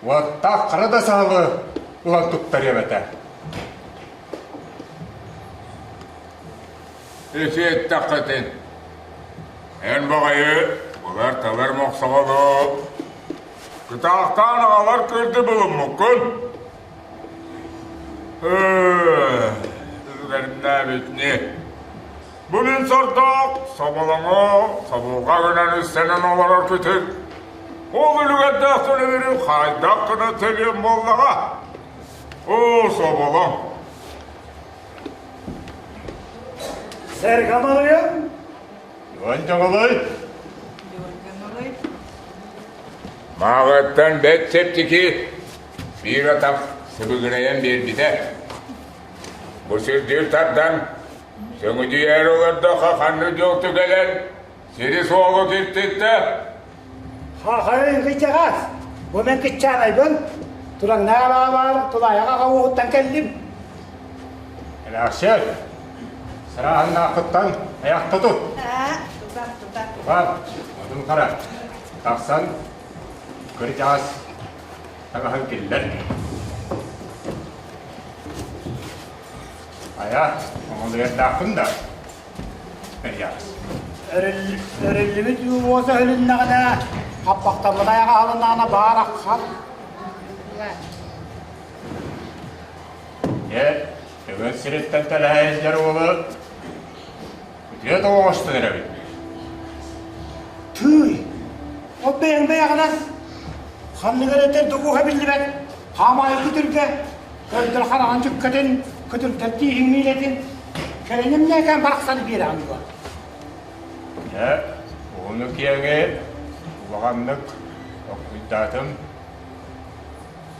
Уоттаах хара да саалы ылан туттарыам этэ. Ити эттэххитин, эн баҕайы булар-талар мохсоҕолу кытаахтаан аҕалар кырды булуммуккун. Үлүгэриннээбитини Бу мин сордоох соболоҥу собулҕа гынан үссэнэн олорор күтүр. Ол үлүгэрдээх төлөбүрү хайдах гына төлүөм буоллаҕа? Оо, соболоҥ! Сэргамалыйым! Иван Дьаҥалай! Мааҕыттан бэт чэпчэки биир атах сыбыгырайан биэрбитэ. Бу сирдиир тардан Сөҥүдүйээри олордоххо ханнык дьол түгэнэн сири-суолу киртиттэ? Хахайын кыччаҕас, бу мен кыччаанайбын, тураҥнаабаабар тулаайаҕа аҕа кэллим. Эмээхсиэн, сырааһыннааххыттан айахта тут. Тутар, тутар. Тутар, отун хара. Тахсан, кырдьаҕас таҥаһын киллэр. Хайа, оҥолуйардаахпын да? Эйэҕэс. Өрүллүбүт уота өлүннэҕинэ, хаппахтаммыт айаҕа аһылыннаҕына баар аххан. Дьэ, төгөл сириттэн тэлэһэ сылдьар уолу үтүө тоҕо оҥостон эрэбит. Тыый, ол бэйэҥ бэйэҕинэн ханныгар этэр докуһа биллибэт хаамаайы күтүргэ Көрдөр хараҕын дьүккэтин, көтүрдэр тииһин миилэтин, кэлиним нээкээн барахсаны биэрэҕин дуо? Дьэ, уһуну-киэҥи улаханнык толкуйдаатым,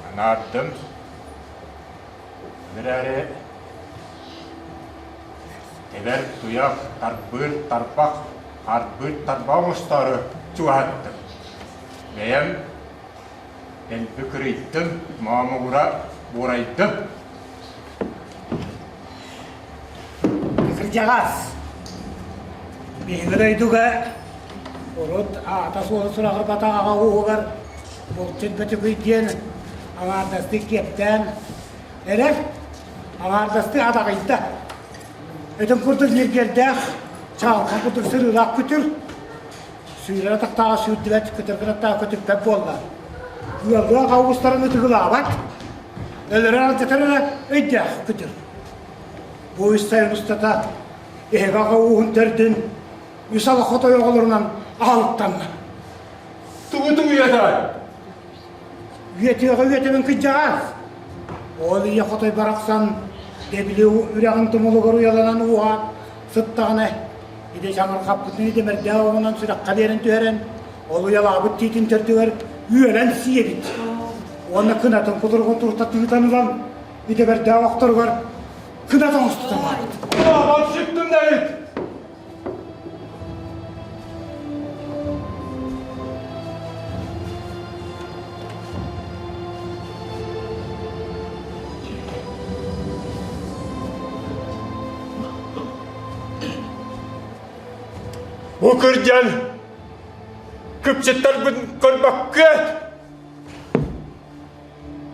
анаардым. Ол эрээри эбэр туйах, тарбыыр тарбах, харбыыр тарбах оҥостоору чугаһаттым. Бэйэм Дэлби кырыйдым, моомугура буорайдым. Кырдьаҕас, биһиги дойдуга урут аата-суола сураҕырбатах аҕа ууһугар булчут Бөтүкүй диэн аҥаардастыы киэптээн эрэр, аҥаардастыы адаҕыйда. Өтөн курдук ньиргиэрдээх, чаҕылхан курдук сырыылаах күтүр Сүүрэр атахтааҕа сүүрдүбэт, көтөргөр аттааҕа көтүппэт буолла. Ыаллаах августарын ытыгылаабат, өлөрөр алдьатар эрэ өйдөөх күтүр. Бу үс сайын устата эһэгэ аҕа ууһун төрдүн үс ала хотой оҕолорунан аһылыктанна. Тугу тугуйатай? Үөтүөҕэ үөтэбин кыдьаҕас. Ол ийэ хотой барахсан дэбили үрэҕин тумулугар уйаланан ууһаат сыттаҕына Ити чаҥырҕаппытын идэмэрдээх оҕунан сүрэххэ биэрэн түһэрэн, ол уйалаабыт тиитин төрдүгэр үөлэн сиэбит. Уонна кынатын кутуругун турта тыытан ылан, идэмэрдээх охторугар кынат оҥостутан барбыт. Аҕам сүттүм да эбит! Бу кырдьан кыпчыттарбын көрбөккүөт!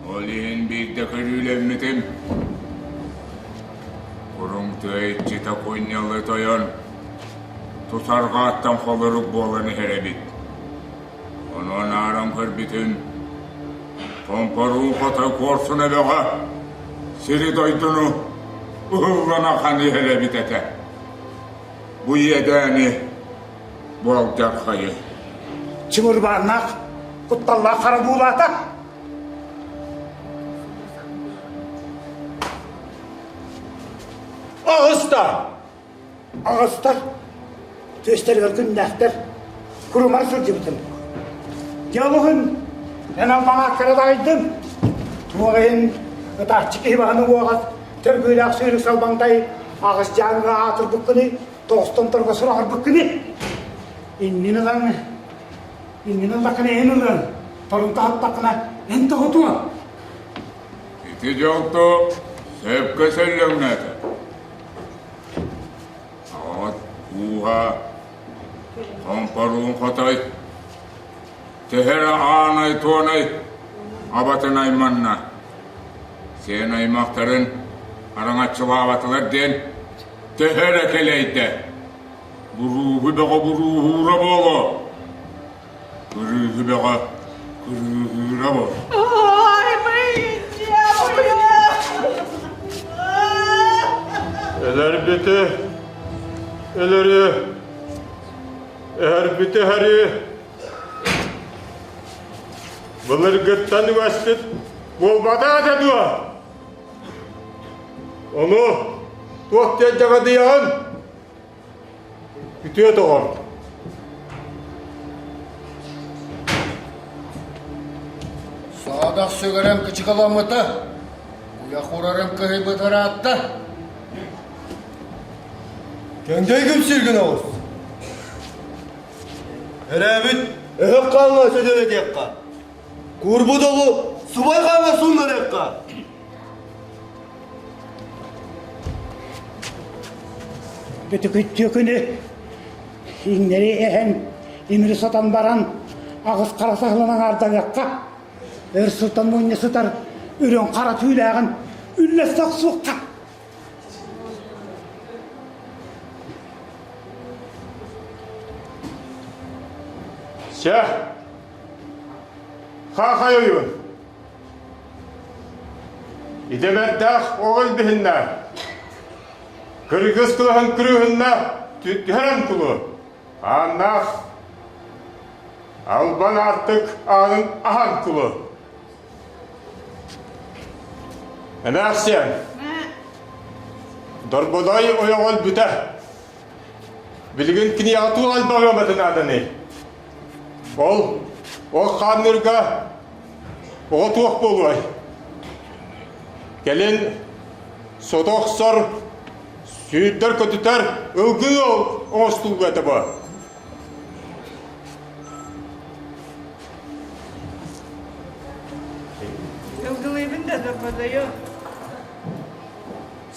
Ол иһин биирдэ көрүүлэммитим. Куруҥ тыа иччитэ кунньалы тойон тусарҕааттан холорук буолан иһэр эбит. Онон ааран көрбүтүм, хомпоруу хотой куорсуна бөҕө сири-дойдуну. ыһыллан ахан иһэр эбит этэ. Бу иэдээни, бу алдьархайы. Чымырбааннаах, кутталлаах хара буулаата. Аҕыста! Аҕыстар түөстэригэр күннээхтэр курумар сылдьыбытым. Дьэ олуһун эн албаҥааккара дайдым. Туох иһин ытааччы киһи баһын уоҕас төргүүлээх сүүрүк салбаҥтай аҕыс дьааҥҥа аатырбыккыный, тоҕустан торго сураҕырбыккыный? Иннин ылан, иннин ыллаххына эн ылыаҥ, торун таһыттаххына эн тоһутуоҥ. Ити дьолто сөпкө сөллөҥнөөтө. Аҕаҕыт ууһа хомпоруун хотой, төһө эрэ аанай-туонай абатын айманна. Сиэн аймахтарын араҥаччылаабатылар диэн төһө эрэ кэлэйдэ. Бурууһу бөҕө бурууһуура буолуо. Кырыыһы бөҕө кырыыһыыра буолуо. Өлөрбүтү өлөрүө, өһөрбүтү өһөрүө. Былыргыттан үгэспит буолбатах этэ дуо? Ону туох диэн дьаҕадыйаҕын? Үтүө доҕор! Саадах сүгэрэн кычыкаламмыта, уйах урарым кыһыйбыт ыраатта. Көҥдөй күпсүүргүн оҕус. Өрөөбүт өһөх хааҥҥа сөдүрэтиэххэ. Куурбут оҕу субай хааҥҥа сууннарыахха. Бөтүкүттүө күнү иҥнэри эһэн имири сотон баран аҕыс хара саһылын аҥаарданыахха өр сылтан мунньа сытар үрүҥ хара түүлээҕин үллэстэ охсуохха Чэ, хаахай ойуун. Идэбэрдээх оҕо илбиһиннэ, кыргыс кылаһын кырыыһынна түһэрэн кулу, ааннаах албан аартык аанын аһан кулу. Эмээхсиэн, Дорбодой ойоҕо өлбүтэ. Билигин киниэхэ туох элбэх ыаматын нааданый? Ол, ол хааннырга оҕо туох буолуой? Кэлин сото охсор, сүүрдэр-көтүтэр ылгы ыал оҥостуллуо этэ бу. Ылгылыыбын да дорбодойу.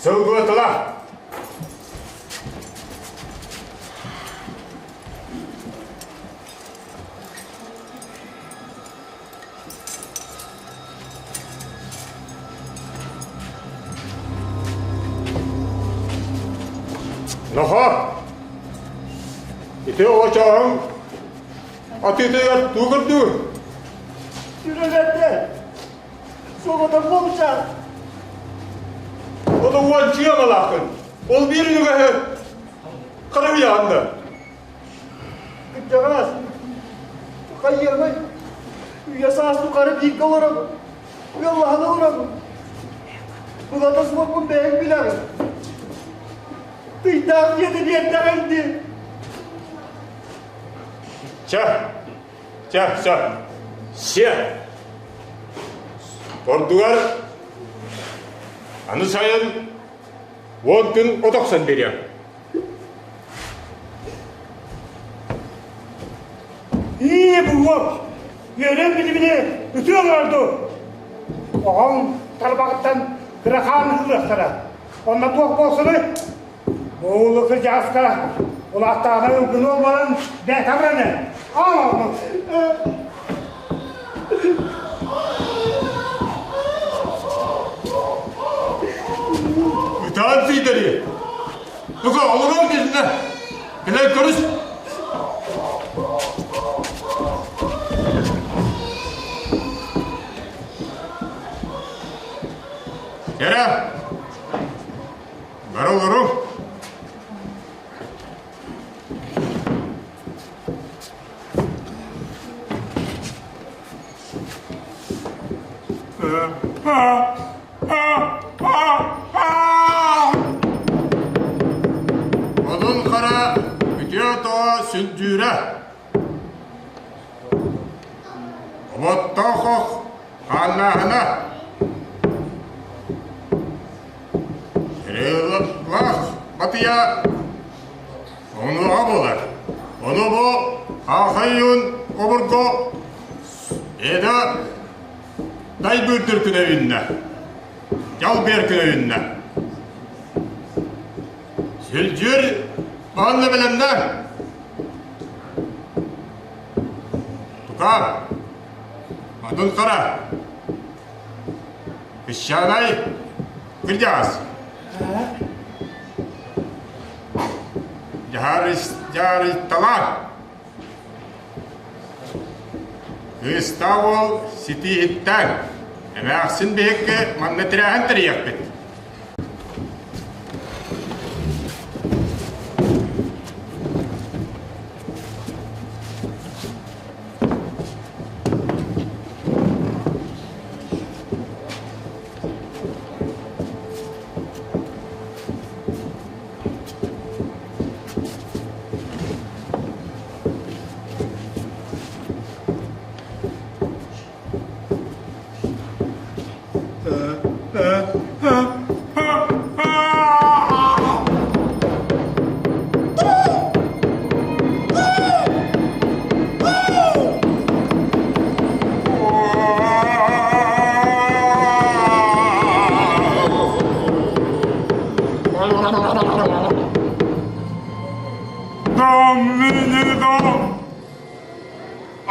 Сылгы тыла. Нохо, ити оҕочооһуҥ атыытыгар тугу көрдүүр? Сүрэлэрдэ Соҕотох буолча. Ону уончуйа малаахын. Ол биир үгэһи харыйаан да. Кырдьаҕас, хайыамай, үйэ саас тухары бииргэ олоробун, ыаллаһан олоробун. Былата суохпун бэйэҥ билэҕин. Тыйдаах дьиэтэ биэрдэҕиҥ дии. Чэ, Чэ, чэ, сиэ. Ордугар аны сайын 10 күн от охсон биэриэм. Ии, буһуок! Үөрэн билимини үтүө олорду! Оҕоҥ тарбаҕыттан кырахаан ылыахтара. Онно туох буолсунуй? Уолу кырдьаҕаска улааттаҕына ылгыны олборон бэйэтэ абыраны. Аал Ытаан сиидэри! Туга олорон киһинэ! Кэлэн көрүс! Кэрэ! Бары олоруҥ. Одун хара үтүө тоҕо сүлдьүүрэ. Оботтоох ох хааннааһына. Кириллах батыйа онуоха буолар. Ону бу Хаахайюн обургу эда дайбыырдыр күнэ үүннэ. Дьалбыар күнэ үүннэ. Сүлдьүөр манна бэлэмнэ. Тукаам, атын хара. Песчаный кырдьаҕас. Дьаарысталаах. Кыыстаах уол ситииһиттэн эмээхсин биһикки манна тирээһин тэрийиэхпит.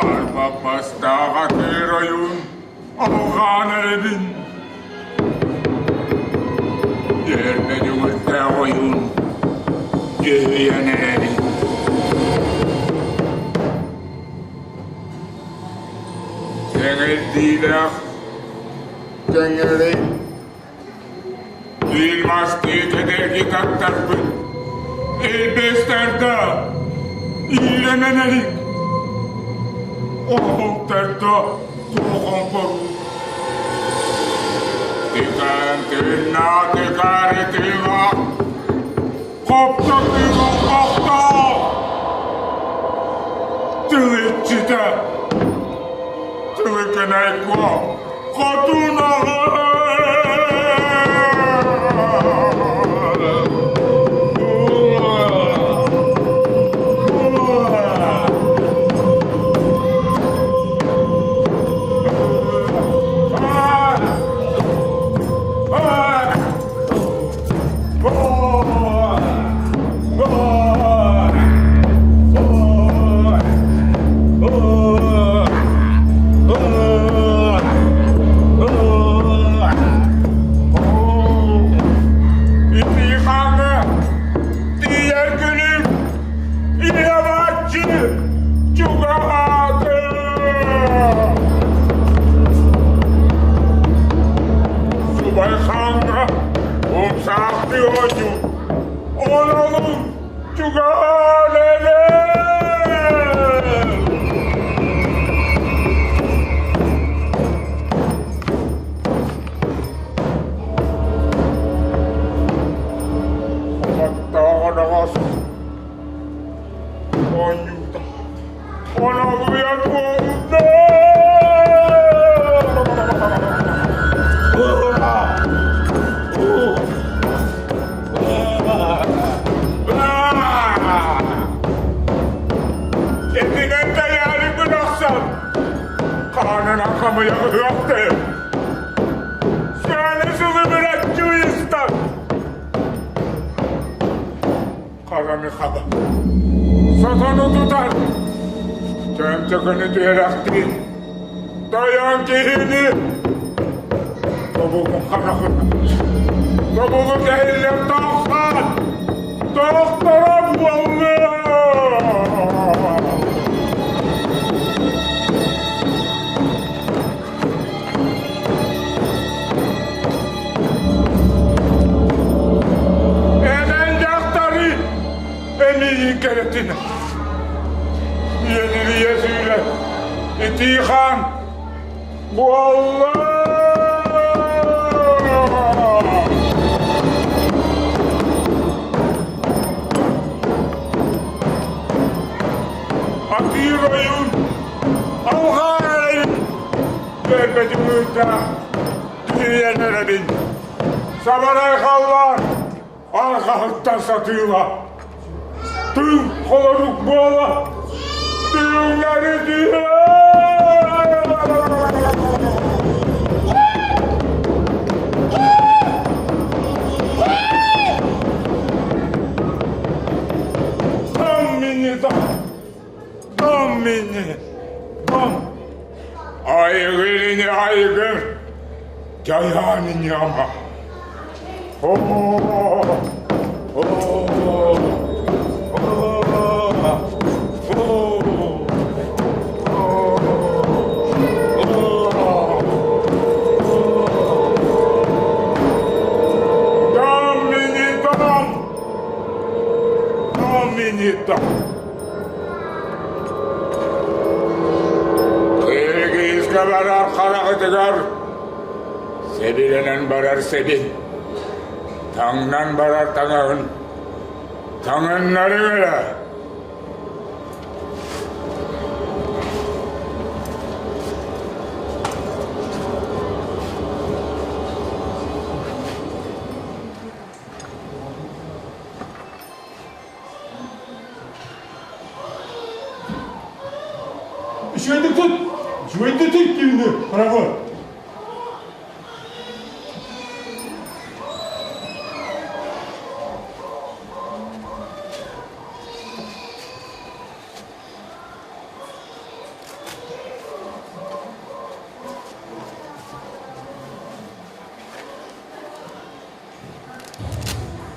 Арба бастааҕа кыырайын алҕаан эрэбин. Дьэрбэ дүҥүрдээх ойуун дьүһүйэн эрэбин. Кэҥирдиилээх кэҥэри Биир мастыы кэдэрги таттарбыт Илбистэрдэ иирэнэн элик Оһуктарда туохоҥхор Тыкаан тыыннаа тыкаары тыыла Хопто тыыла хопто Тыл иччитэ Тылы кэнэйкуо Хотун аҕа Тиийэр күнүм илэ-бааччы чугаһаата! Субай хааҥҥа умсаахтыы оонньуу Олоҕум чугаһаан эрэр! Оттооҕун оҕос оонньуута Оноҕуйан буолла! Этинэн тайаары бырахсан, хаанынан хамыйа ыһыахтыыр. Сааны сылы быраччы ыйыстан, Хараны хаба. Сатаны тутар. Чөмчөкөнү түһэрэхтиир. Тойон киһини тобугун харахына. Тобугу кэһиллэр тохтоон. Тохторо буолла. Иэйиин кэрэтин Иэнирийэ сүүрэ Итии хаан буолла! Атыыр ойуун алҕаар эрэйин Көрбөтүм ыырдаах Кириэн эрэбин Сабарай халлаан арҕаһыттан сатыыла Тыын холорук буола Тыыннары түһэ Дам мини дам, дам мини, дам. Айгыр ини айгыр, дьайаан ини ама. О, о, Дам мини дам! Дам мини дам! Кыргызга барар хараҕытыгар Сэбилэнэн барар сэбин, таҥнан барар таҥаһын, таҥыннарыҥ эрэ. Үчүгэйдик тут! Үчүгэйдик тут түүнү, паровоз!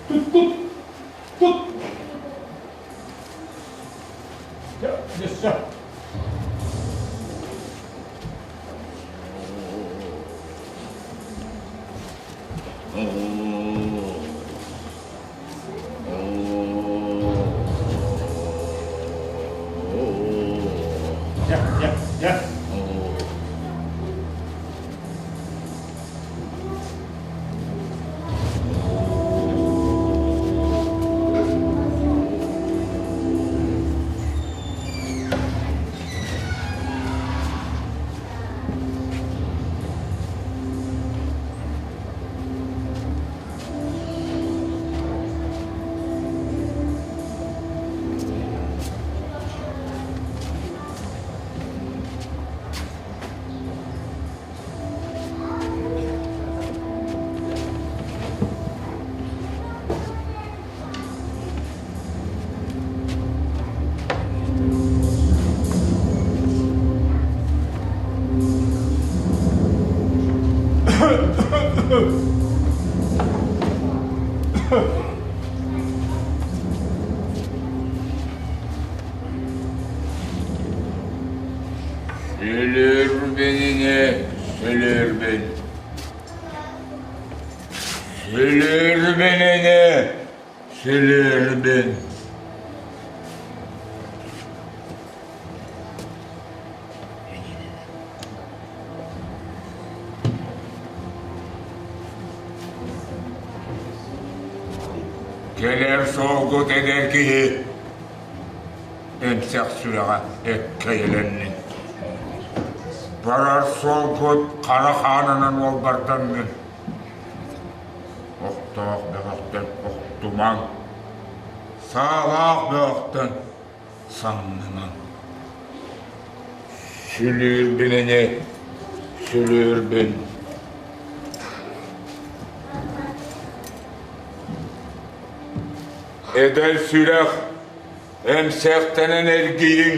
Тут, тут, тут. Все, Я, я, я. Сүлүрбүнүнэ сүлүрбүн Сүлүрбүнүнэ сүлүрбүн Кэлэр суолгут эдэр киһи эмсэх сүрэҕэ эккэйэлэннин. Барар суолгут хара хаанынан уолбарданнын. Охтоох бөҕөхтөн охтумаҥ, саалаах бөҕөхтөн самнымаҥ. Сүлүүрбүн ини, сүлүүрбүн. Эдэр сүрэх эмсэхтэнэн эргийиҥ.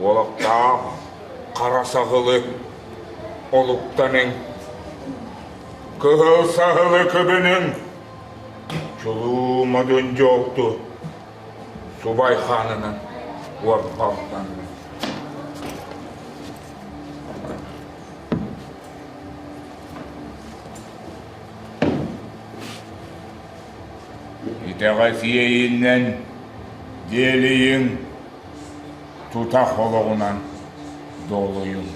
Уолактаах хара саһылы олуктаныҥ. Кыһыл саһылы кыбыныҥ. Чулуу модун дьолту субай хаанынан уорбалланныҥ. Итэҕэс иэйинэн диэлийиҥ, тутах олоҕунан долуйуҥ.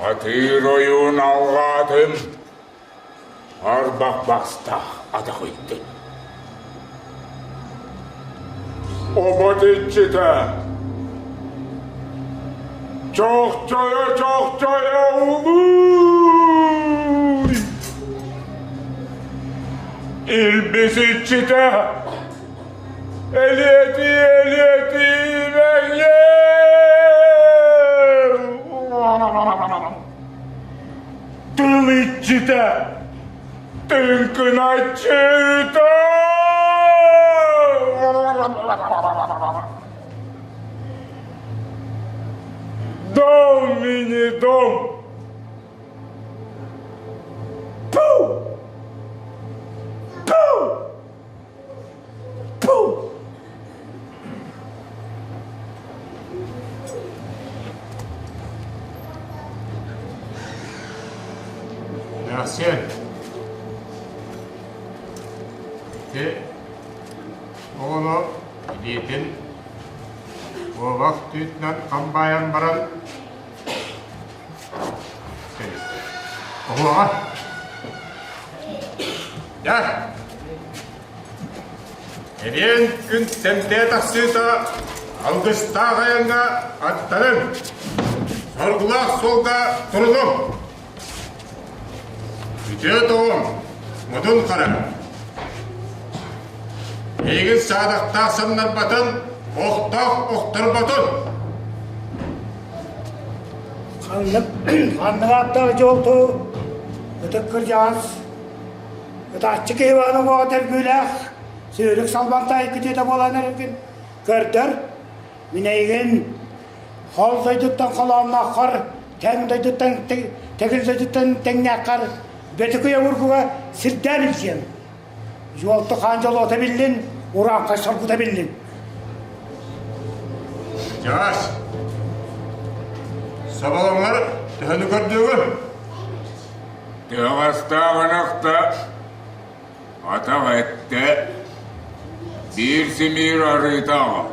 Атыыр ойуун алҕаатым, арбах бастаах атах ыйдын. Обот иччитэ Чохчойо-чохчойо улууй! Илбис иччитэ Элиэтии-элиэтии мэҥиэр! Тыл иччитэ Тыҥкыначчыта! Дом мини дом! Пу! Пу! Пу! Merci. Ити оҕону илиитин куобах түүтүнэн хам баайан баран Оһуоҕа. Дьэ, Эриэн күн сэмтээ тахсыыта алгыстаах айаҥҥа аттарыҥ, соргулаах суолга турунуҥ. Үтүө тоҕум, модун хара. Эйигин саадахтаах самнарбатын, охтоох охторботун. Ханнык ханнык ааттаах дьолту ытык кырдьаҕас Ытааччы киһи баҕана уоҕа төргүүлээх, сүүрүк салбантаай күтүөтэ буолан эрэргин көрдөр. Мин эйигин хол дойдуттан холооннооххор, тэҥ дойдуттан тэгил дойдуттан тэҥнээххэр Бөтүкүй обургуга сирдээн илдьиэм. Дьуолту хаан дьолуота биллин, урааҥхай соргута биллин. Дьаас, соболоҥҥор төһөнү көрдүүгүн? Тыаҕастаах ынахта атах эттэ, биир симиир арыыта аҕал.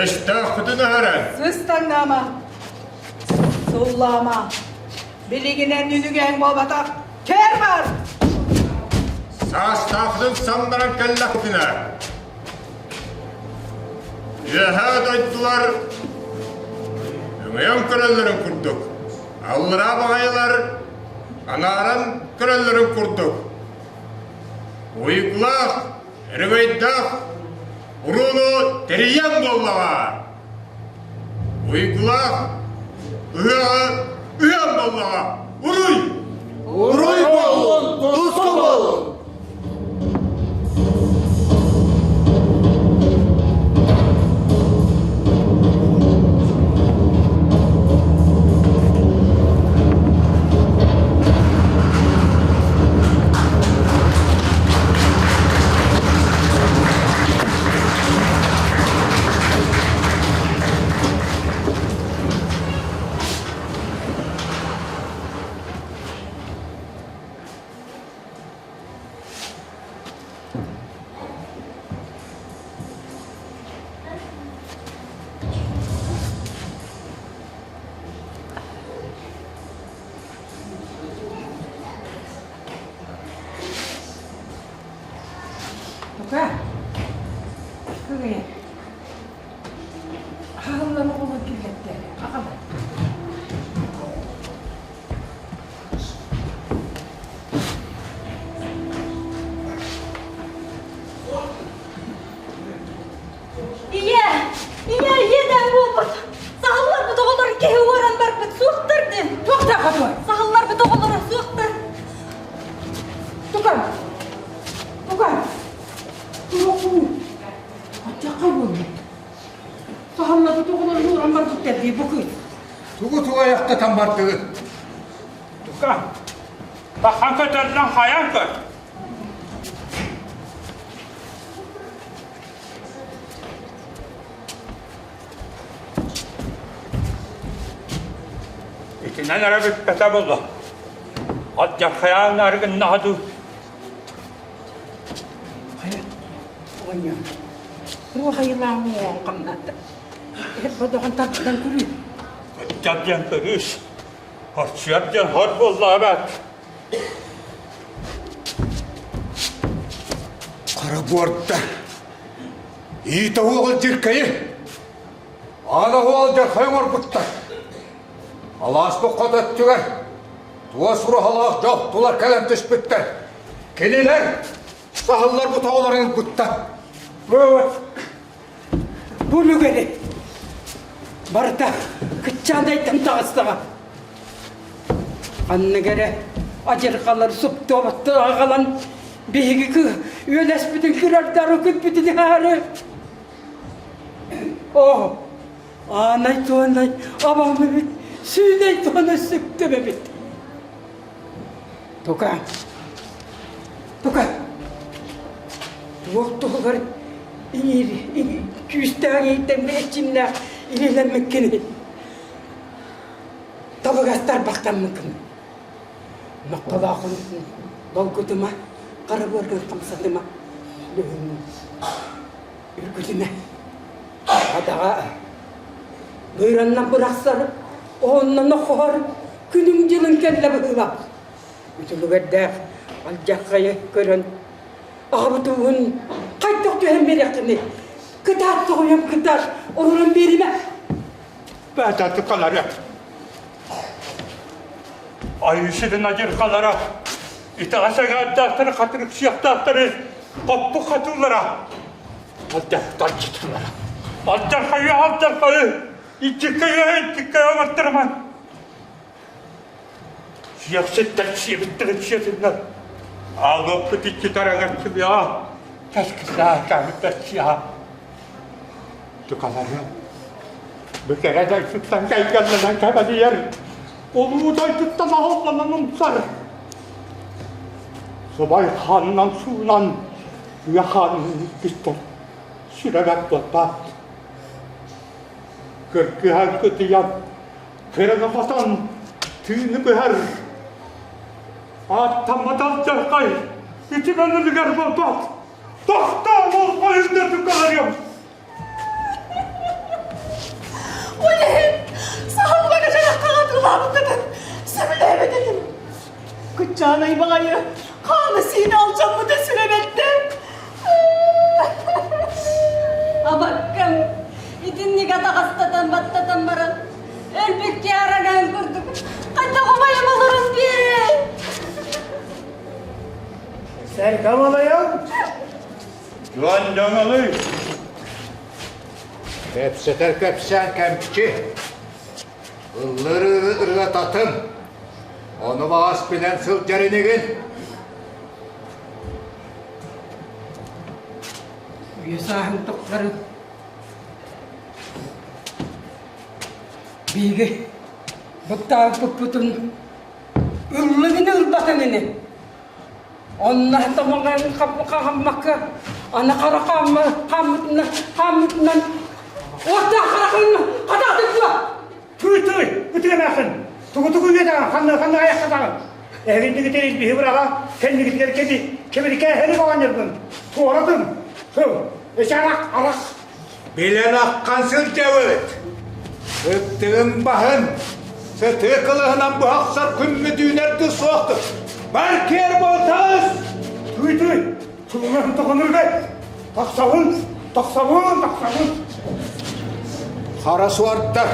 Өстөөхпүтүн өһөрөн. Сыстаҥнаама, суллаама. Билигинэн үнүгэҥ буолбатах, кэр бар! Саастаахтын самнаран кэллэхпинэ, Үөһээ дойдулар өҥөйөн көрөллөрүн курдук, аллараа баҕайылар анааран көрөллөрүн курдук, уйгулаах, өрөгөйдөөх урууну тэрийэн буоллаҕа. Уйгулаах ыһыаҕы ыһыан буоллаҕа. Уруй! Уруй буоллун, туску буоллун! Тука, кыгыйа. Хаһыллан оҕолор киллэрдэ. Аҕала. Ийэ! Ийэ, ийэ буолбут! Саһылларбыт оҕолорун киһи уоран барбыт суохтар диэн. Туохтаах хотуой? Саһылларбыт оҕолоро суохтар. Тука! Тука! Туохуу? Аччакка буолбут. Саһылларбыт оҕолорун уоран барбыттар дии бу кыыс. Тугу тугайахтатан бардыгыт? Тука, бахан көтөрдөн хайан көр. Итинэн эрэ бүппэтэ буолла. Алдьархайаан арыгыннаҕа дуу. Хайа, оҕонньор, туох айылаах уҥуоҕун хамнаата? Эр бодоҕун тардан көрүү. Кыччат диэн көрүүс. Хорсуйар диэн хор буоллаҕа эбээт. Хара буорда. Иитэ уоҕул дьиркэйи. Аана уол дьархай оҥорбуттар. Алааспыт хот өттүгэр туос ураһалаах дьоһтулар кэлэн түспүттэр. Кинилэр саһылларбыт оҕолорун ылбыттар. Бу үлүгэри барыта кыччаадайтан таҕыстаҕа. Ханнык эрэ адьырҕалар суптуобаттар аҕалан биһиги үөлэспитин кырардары күлбүтүн аһары. Оо, аанай туонай абам эбит, сүүнэй туона сүктүм эбит. Тука, тука, туох туһугар иҥиир, күүстээх иҥиирдэммит эрчимнээх иҥиилэммиккиний? Табыгастар бахтаммыккын. Нохтолоохун долгутума, хара быаргын хамсатыма. Бүгүн үргүтүмэ. Адаҕа быыраннан бырахсар, оһоннон охоһор күнүҥ-дьылыҥ кэллэ быһыылаах. Үтүлүгэрдээх алдьархайы көрөн аҕабыт ууһун хайдах түһэн биэриэххиний? Кытаат тоҕойом кытаат, олорон биэримэ. Баататыкалары Айыысытын адьырҕалара итэҕэс эҥээрдээхтэри хатырыксыахтаахтары хоппук хатыылара алдьархайдьытылара алдьархайы алдьархайы иччиккэйэ иччиккэйэ оҥортарыман сиэхситтэр сиэбиттэрин сиэтиннэр аалыаппыт иччи тараҥаччылыа кэскисаа кэбиттэрсиа Тукалары бу кэрэ дойдуттан кэйгэллэнэн кэбэлийэр, улуу дойдуттан аһылланан умсар. Субай хаанынан суунан, үйэ хаанын иккистэр, сүрэбэт буолбат. Кыргыһан кытыйан, кыраны хотон, тыыны быһар. Ааттаммат алдьархай, үтүмэн үлүгэр буолбат. Тохтоо, болҕойун да тукаларыам! Ол иһин саһыллага дьараххаҕа тылаабыккытын сөбүлээбэт этим. Кыччаанай баҕайы хааны-сиини алдьаммыта сүрэ бэрдэ. Абаккам, итинник атаҕастатан баттатан баран, өлбүккэ арагаан курдук хайдах убайым олорон биэрэй? Сэргэ малайан Дьон дьоҥолуй! Кэпсэтэр кэпсээн кэмчи, ыллыр ырыа татым, ону баҕас билэн сылдьар инигин. Үйэ сааһын тухары биһиги быктаабыппытын ыллыгын ылбатын ини. Онно томоҕон хааммакка, аны хара хааммытынан, хааммытынан, уоттаах харахын хатаатык дуо? Түй, түй, ытыамаахын. Тугу-тугу үөтэҕин, ханна ханна айахтатаҕын. Эһигиннигитин илбиһи быраҕа, кэннигитигэр кэби, кэбирикээһэни оҕонньоргун туоратын. Тыл, эчи арах, арах. Билэн аххан сылдьабыт. Ыттыгын баһын сытыы кылыһынан быһахсар күммүт үүнэр да суохтук. Бар киэр буолтаас! Түй-түй, тылынан тоҕонургай. Тахсабын, тахсабын, тахсабын. Хара суордар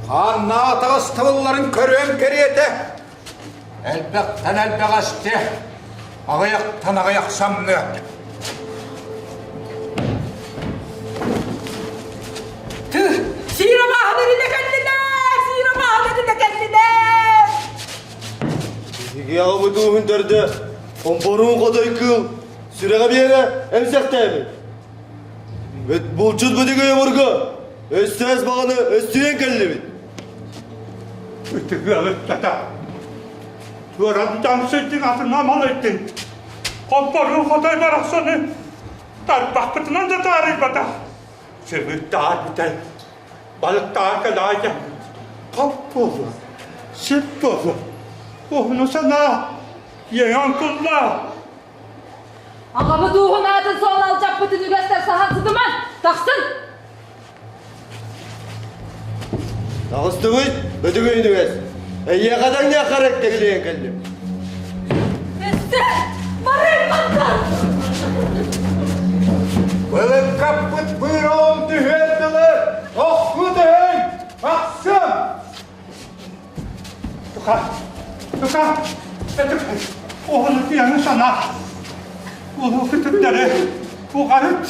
хааннаах таҕыстыбылларын көрүөн кэриэтэ Элбэхтэн элбэҕэстиэ, аҕыйахтан аҕыйах самныа. Тыы, сиирэ бааһынарына кэллилэр! Сиирэ бааһынарына кэллилэр! Биһиги аҕабыт ууһун төрдө, хомпоруун хотой кыыл, сүрэҕэ биэрэ эмсэхтээбит. Булчут бытыгы обургу, өссөөс баҕаны өстүйэн кэллибит. Ытыгыалыттата. Туораттан сылдьын атын амал өттүн. Хоппоруу хотой барахсаны тарбахпытынан да таарыйбатах. Сымыттаар бүтэн, балыктаар кэлаайа. Хоп буолуо. Сип буолуо. Уһуну санаа, иэйэн куллаа. Аҕабыт ууһун аатын суол алдьаппытын үгэстэр саһан сытыман, тахсын! Таҕыстыбыт, бөтүгүн үгэс. Эйиэхэ дэҥниэххэ эрэ кэкилиэн кэллим. Өссө барыҥ мантан! Былыккаппыт быыраҕым түһүөр дылы тохтуу түһүн, тахсым! Тука, тука, этик, оҕону тыаны санаа. Улуу күтүрдэри уҕарыт.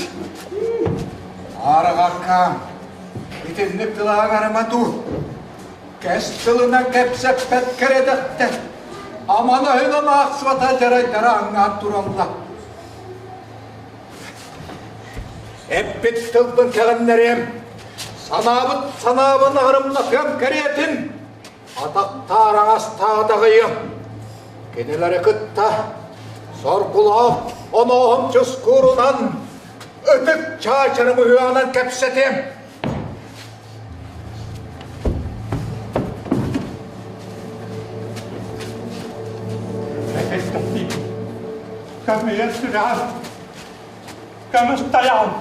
Арҕаккаам, итинник тылааҥарыма дуу. Кэс тылынан кэпсэппэт кэрэдэхтэр. Аман өһүнэн аахсыбата дьарайдара аҥаан тураллар. Эппит тылбын кэҕиннэриэм, санаабыт санаабын аһарымнатыам кэриэтин, атахтаар аҥастаатаҕыйым. Кинилэри кытта соргулаах онооһум чускуурунан ытык чаачарым ыһыаҕынан кэпсэтиэм. Көмүйэн сүрэҕим көмүс тайаҕым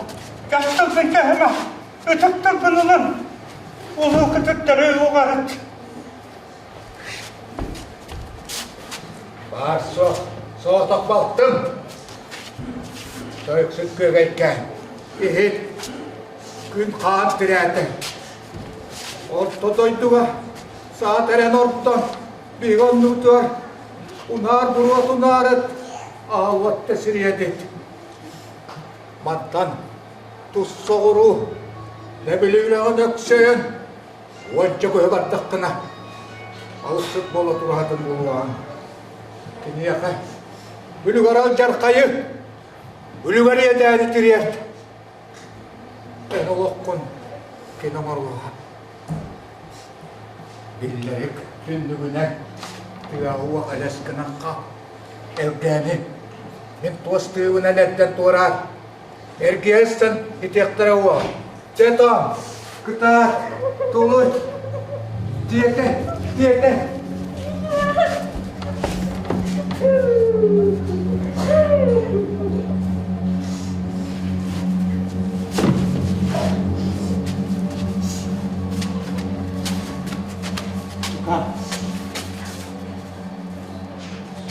кэс тылбын кэһимэ ытык тылбын ылын улуу күтүрдэри уҕарыт Баар суох соҕотох балтым тойуксут күөгэйкээн иһит күн хаан тирээтэ орто дойдуга саат эрэн ортон биһиги оннубутугар унаар буруот унаарыт аалуотта сириэдит мантан тус соҕуруу Нэбили үрэҕин өксөйөн уонча көһө бардаххына алыссыт буола тураһатын буолуоҕаҥ киниэхэ үлүгэр алдьархайы үлүгэр иэдээни тириэрт эн олоххун кини оҥоруоҕа Биллэрик түннүгүнэн тыаҕа элэс гынан хаал. Элгээни мин туос тыыбынан эрдэн туораат, эргийэ ыстан итиэхтэрэ уо. Чэ тоом, кытаат, тулуй, диэтэ, диэтэ.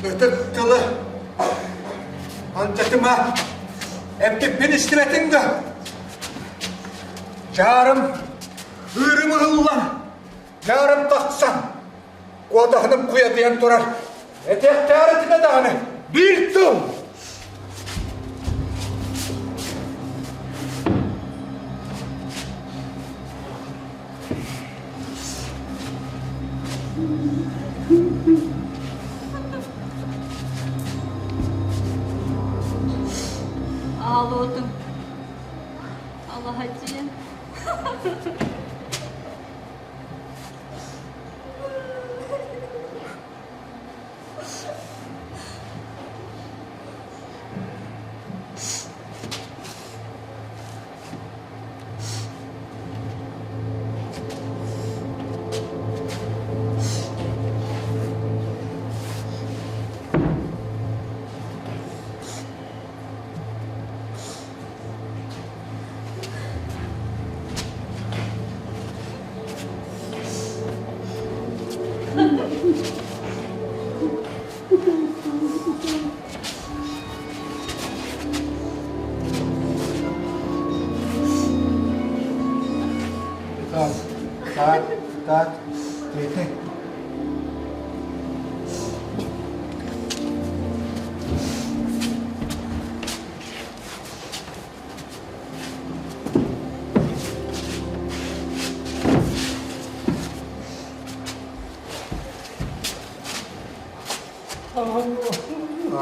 Ытык тылы алдьатыма, эппиппин истибэтиҥ да? Дьаарым ыырым ыһыллан, дьаарым тахсан, куотаһыным куйатыйан турар. Этиэхтээх этимэ даҕаны, биир тыл! Аалуотум Алаһадьыйан Кытаат, кытаат, кытаат, тиэтэ.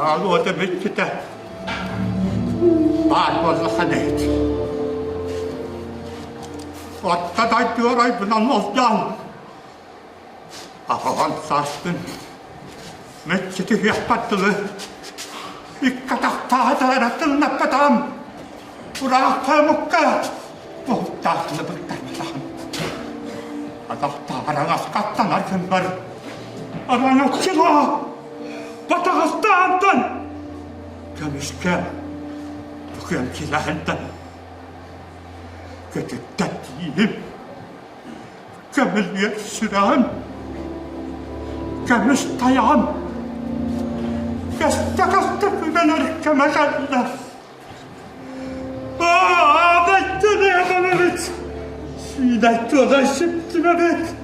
Аалуота бүттүтэ баар буоллаххына эт. Отто дойдуорайбынан олдьоон аҕаҕан саастын мүччү түһүөхпэр дылы икки атахтаатар тыллаппатаҕым Ураахха омукка уһуктаахтыны быктарбатаҕым. Атахтаах араҥас хаттанар күммэр. Араҥаччылаа! Батаҕастаантан! Көмүскэ! Күөмчүлэһэнтэн! Көтүттэн тииһим! Көмүлүөк сүрэҕим! Көмүс тайаҕым! Көстө-көстө күлэнэр кэмэ кэллэ! Аабайдын эбэбит! Сиинай туодай сиптимэбит!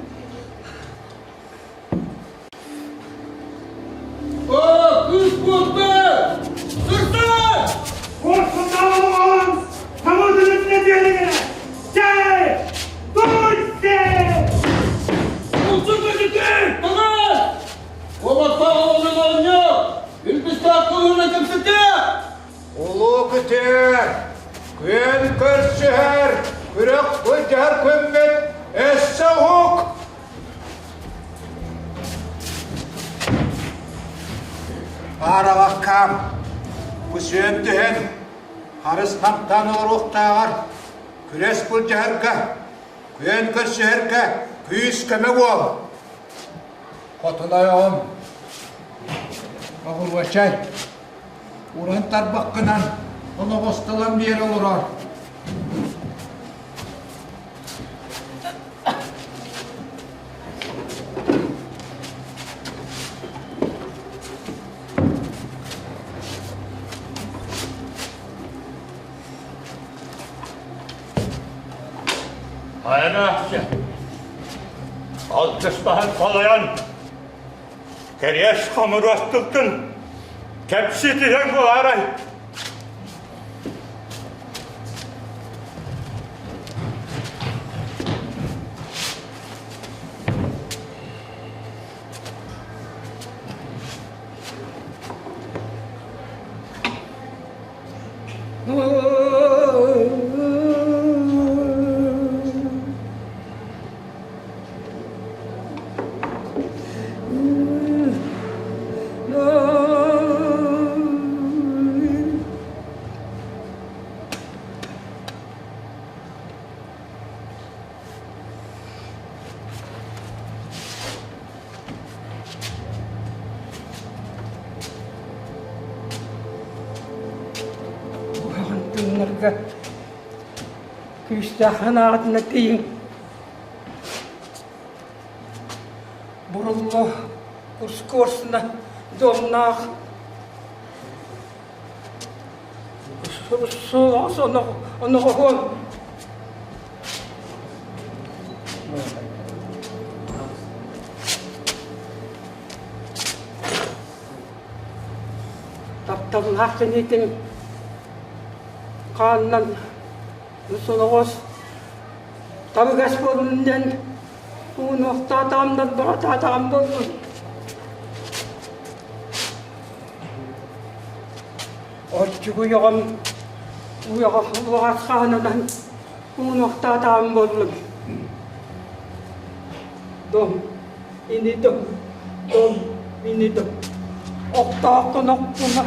О, кыыс буолла! Сырта! Коркуталлан! Хамыдын нэдиэлэ! Чэй! Туйсе! Улсун көтүтү! Таҥас! Уобаттаах оҕолорун оонньоо! Илбистээх кылыына кэпсэтиэ! Улуу күтүөр, күөн көрсүһэр, күрэх былдьаһар күммүт өссө уһук! Аарабаккам, бу сүөн түһэн, харыс хамтаан олоруохтааҕар, күрэс былдьаһарга, күөн көрсүһэргэ күүс-көмө буол. Хотун ойоҕум, оҕуруочай, уран тарбаххынан олоҕостолон биэрэ олорор. Айанаахчы, алгыстаһан салайан, кэриэс хомуруостуккун кэпсии түһэн буолаарай? Куһаҕан тыыннарга күүстээх санааҕытына тиийиҥ. Буруллу ускуорсуна домнаах оноҕоһуон Тапталлаах кинитин хаанынан соноҕос табыгас буоллун диэн уунуохтаатаҕым да баҕатаатаҕым буоллун. Оччугуйаҕым уйаҕа уоҕас хаанынан уунуохтаатаҕым буоллун. Дом, ини дом, дом, ини дом. Охтоохтон охтума,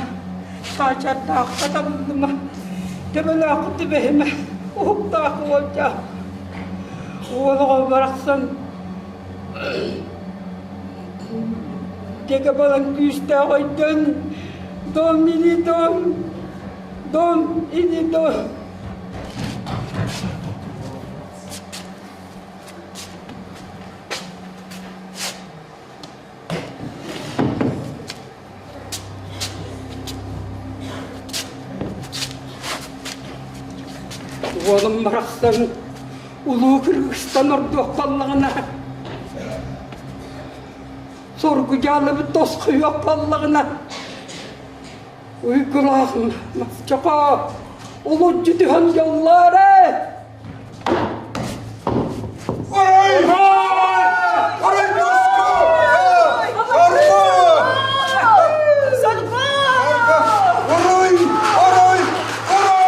хаачардаахха табыллыма, төбөлөөххө түбэһимэ, уһуктаах уолдьа. Уол оҕо барахсан Дьэгэ балан күүстээх өйдөн, дом ини дом, дом ини дом. Уолум барахсан улуу Кыргызстан ордуох буоллаҕына, соргу дьаалыбыт тосхойуох буоллаҕына, уйгулаах Маччака улуччу түһэн дьоллоорой! Арай! Арай Москва! Сарга! Сарга! Арай! Арай! Арай!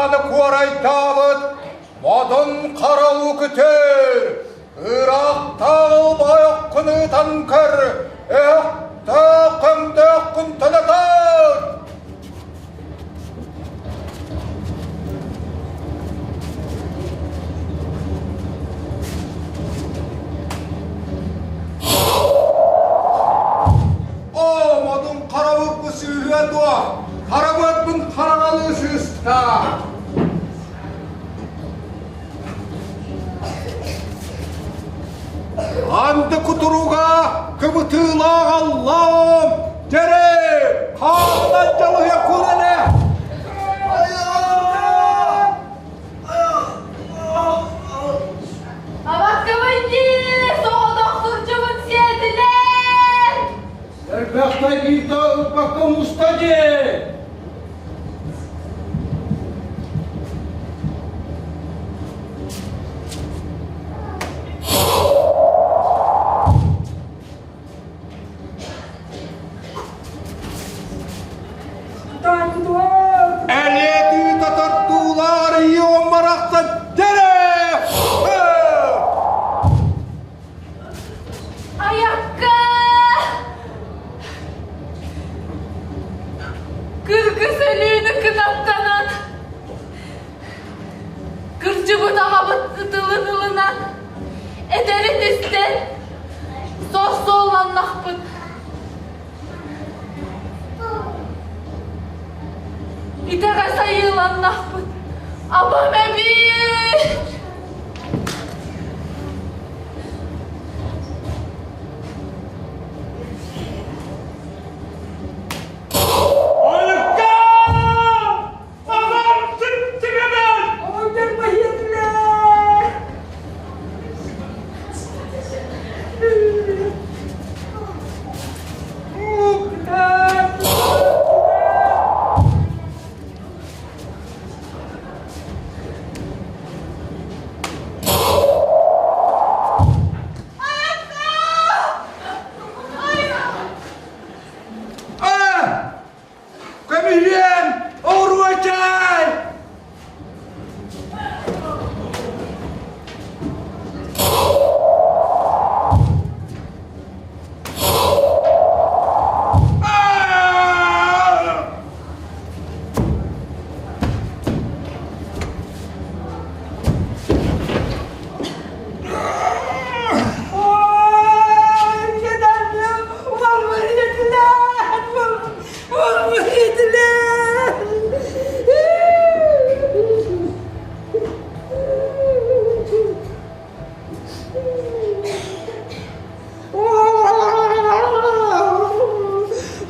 Халлааны куорайдаабыт модун хара уу күтүр, ыраахтааҕы убайыккын ыытан көр, өһөхтөөх көмдөөххүн төлөтөр! Оо, модун хара урку сыыһыа дуо? Харабыаппын хараҥалыы сыыста! Анды кутуруга кыбытыылаах Аллаам, дьэрэ, хаанынан дьалыһыа курэлэ! Абаккабын дии, соҕотох сурдьубун сиэтилэр! Элбэхтэй биирдэ ылбакка муста дии! Элиэ тыыта тартуулаах арыйыам барахсан дьэрэ! Айакка! Кыргыз өлүүнү кынаттанан, кырдьыбыт аҕабыт ытылын ылынан, эдэрин истэн, сор суолланнахпыт. Итэҕэс айыыланнахпыт, абам эбиит! Айыкка! Аҕам түптүгэбэр! Оҕонньор баһыйдылар! А! Көмүһүөн! Оруочай!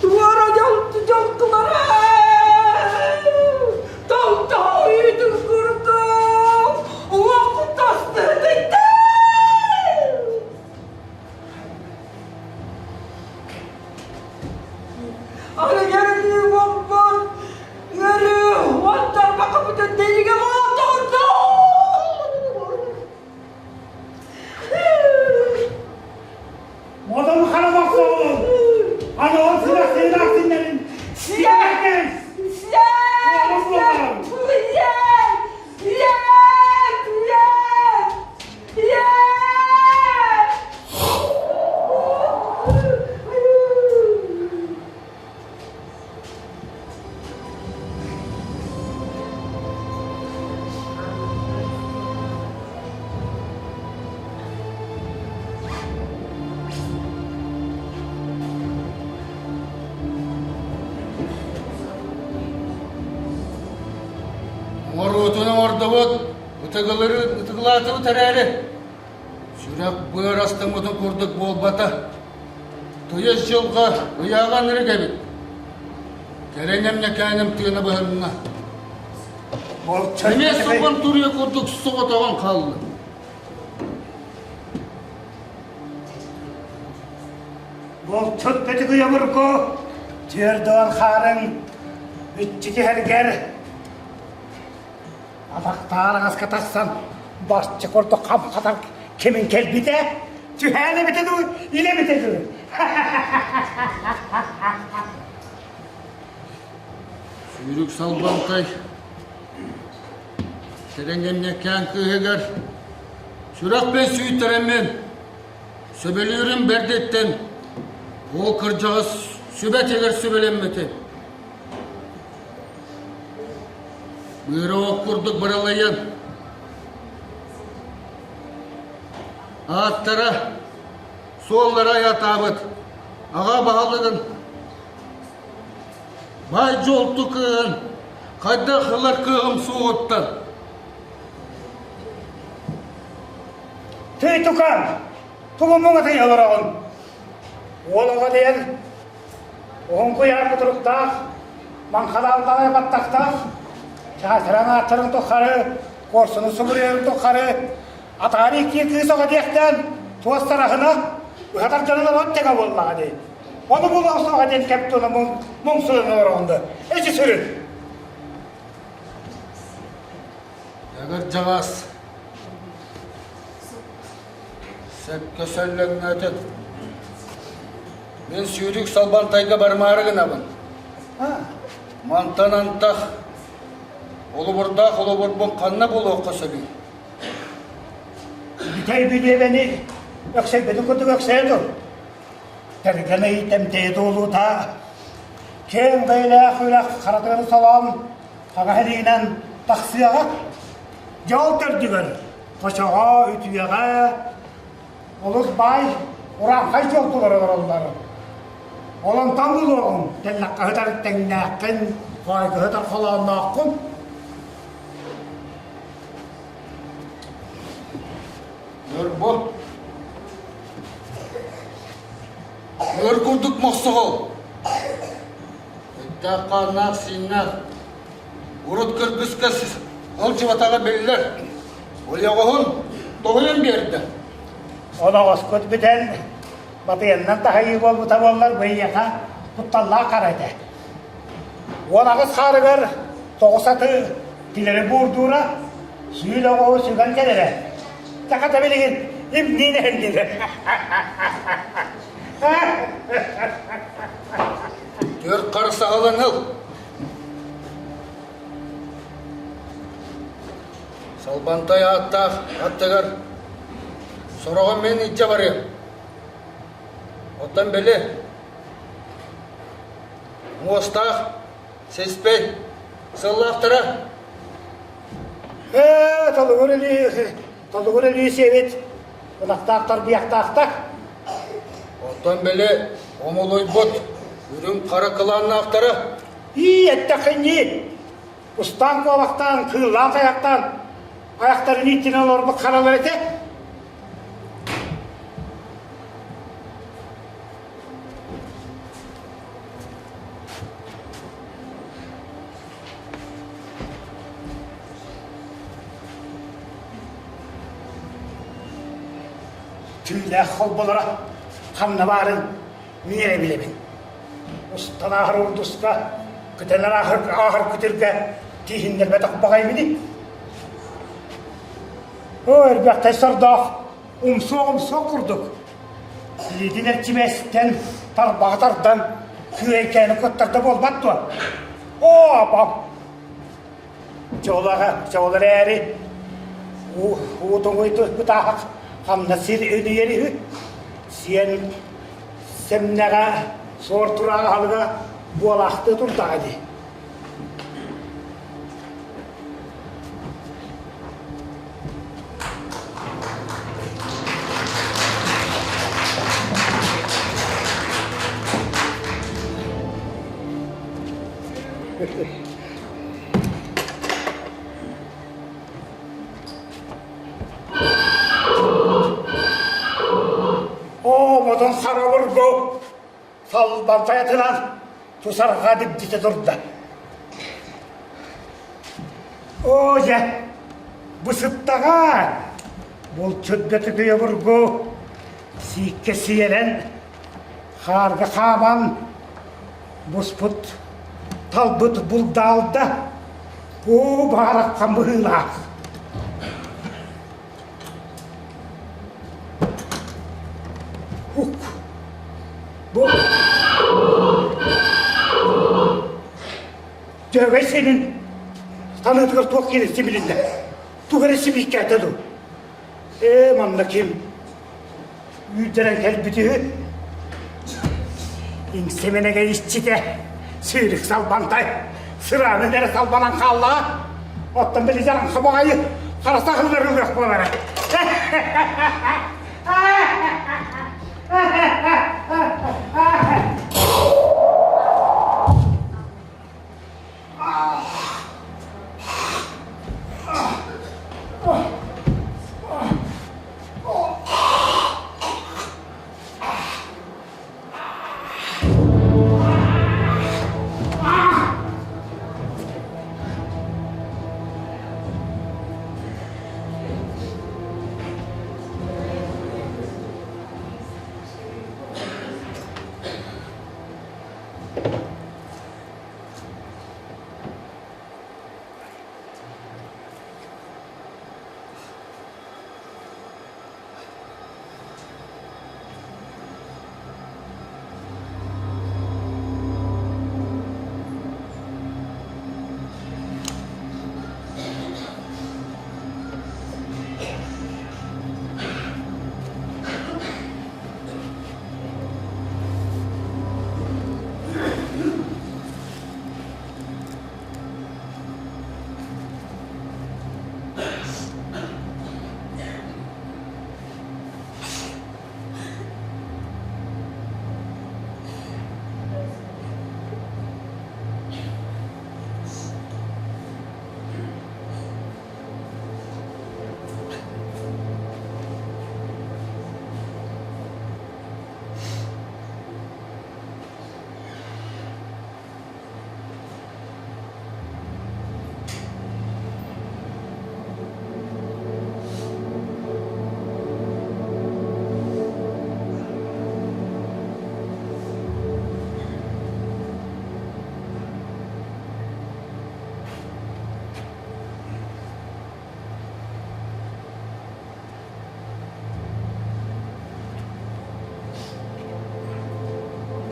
Туора дьолтулара Толтоойутун курдук уох тостубута Аны бомбон ыарыы уоттарбакка бүтэн дэригэ буолтуурду Модун хара бохсоҕун, аныгы сыра синнэрин сиэкис! Оҥоруутун оҥордубут, ытыгылары ытыгылаатыбыт эрээри, сүрэх быар астыммытын курдук буолбата. Тыйыс дьылҕа ыйааҕа ынырык эбит. Кэрэнэм нэкээнэм тыына быһынна. Эмиэ субан туруйа курдук соҕотоҕун хаалла. Булчут бөтүгүйэ бурку, түөрдуон хаарын, үччү түһэргэр атахтаан аҥаска тахсан барча курдук хам хатан кимин кэлбитэ, түһээн эбитэ дуу, илэ эбитэ дуу. Сүүрүк салбантай. Сэрэҥҥэмньэккээн кыыһыгар сүрэхпин сүүйтэрэммин, сөбүлүүрүм бэрдиттэн ол кырдьаҕас сүбэтигэр сүбэлэммитим. Быыра ох курдук быралыйан, ааттара, суоллара айаатаабыт аҕа баһылыгын Баай дьолту кыыһын хайдах ылар кыаҕым суоҕуттан Тый тукаам, тугу муҥатый олороҕун? Уол оҕо диэн уһун куйаар кутуруктаах, маҥхалааллаҕай баттахтаах, чаачаран ааттарын тухары, куорсуну субуруйарын тухары атаары икки кыыс оҕо диэхтээн туос тараһына ыһатар дьонун олорон тэҥэ буоллаҕа дии. Ону булуох суоҕа диэн кэп тула муҥсуйан олороҕун да, эчи сүрүн. Кырдьаҕас сөпкө сөллөҥнөөтүн. Мин сүүрүк Салбантайга барымаары гынабын. Мантан антах олубурдаах олобурбун ханна булуохха сөбүй? Бүтэй бүлүөбэни өксөйбүтүн курдук өксөйө тур. Тэргэн ый тэмтэйэ туолуута киэҥ бэйэлээх үрэх харатыгар солоон хаҥас илиинэн тахсыаҕа. Дьол төрдүгэр хочоҕо, үтүөҕэ олус баай урааҥхай дьолтулар олороллор. Ол онтон булуоҕуҥ, тэллэххэ сытар тэҥнээххин, хоойго сытар холооннооххун. Ньурбу. Өр курдук мохсоҕол. Эттээх хааннаах сииннээх. Урут кыргыска сылдьыбатаҕа биллэр. Ойоҕоһун тоһуйан биэрдэ. Оноҕоскут бүтэн, батыйаннан таһайыы буолбута буоллар, бу эйиэхэ кутталлаах хара этэ. 18 хаарыгар тоҕус аты тилэри буурдуура, сүүл оҕоһу сүгэн кэлэрэ. Сахата билигин имниин эһэллилэр. Түөрт хар саҕалан ыл. Салбантай ааттаах аттыгар сороҕун мин илдьэ барыам. Оттон били муостаах сиспэй сыллаахтара Ээ, толугур илии, толугур илии сиэбит, ынахтаах тарбыйахтаахтар. Оттон били омолуйбут үрүҥ хара кылааннаахтара. Ии, эттэххиннии, устаан куобахтаан, кыыллаан тайахтаан, айахтарын ииттинэн олорбут харалар этэ. Түүлээх холболоро ханна баарын мин эрэ билэбин. Устан ааһар урдуска, көтөн ааһар, ааһар күтүргэ тииһиннэрбэтэх баҕайбыный. Оо, эрбэхтэй сордоох, умсуох-умсуох курдук. Илиитин эрчимэстэн, тарбаҕа тардан, күөйкээни куттарда буолбат дуо? Оо, апам! Дьолоҕо, дьол эрээри, уу туҥуйбутаах ханна сир үлүйэр үһү. Сиэн сэмнэҕэ, суор тураах аһылыга буолаахтыы турдаҕа дии. Оо, модун хара бургу салбан сайатынан тусарга дибдите турда. Оо, дьэ, бу сыттаҕа булчут бөтүкүй обургу сииккэ сиэлэн, хаарга хааман буспут талбыт булдаалда уу баараххан быһыылаах. Ук. Бу Дьөгөй синин таныытыгар туох киирин симилиннэ. Тугу эрэ сибииккээтэ дуу? Ээ, манна ким үүрдэрэн кэлбит үһү? Иҥсэмэнэгэ иччитэ сүүрүк салбантай сыраанын эрэ салбанан хааллаҕа. Оттон били дьараҥха баҕайы хара саһыллар ылыах буолара.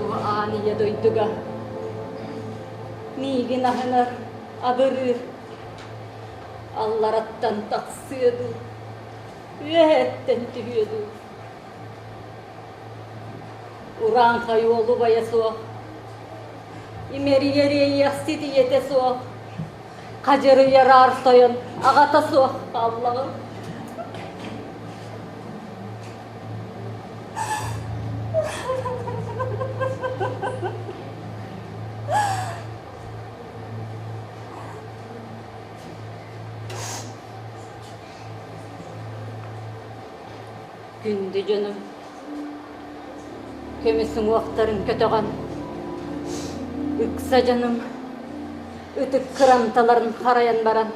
Бу аан ийэ дойдуга миигин аһынар, абырыыр, аллараттан тахсыа дуу, үөһэттэн түһүө дуу. Урааҥхай уолубайа суох, имэрийэр иэйиэхсит ийэтэ суох, хадьырыйар аар тойон аҕата суох хааллаҕым. Күндү дьонум, көмүс уҥуохтарын көтөҕөн, ыкса дьонум ытык кырамталарын харайан баран,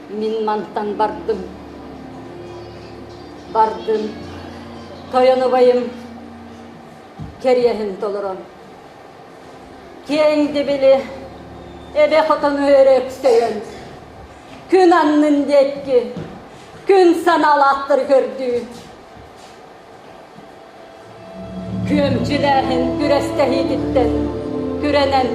мин мантан бардым. Бардым, тойон убайым кэриэһин толорон. Киэҥ дибили эбэ хотону өрө өксөйөн, күн аннын диэки күн санаалаахтары көрдүү. Күөмчүлээһин күрэстэһиититтэн күрэнэн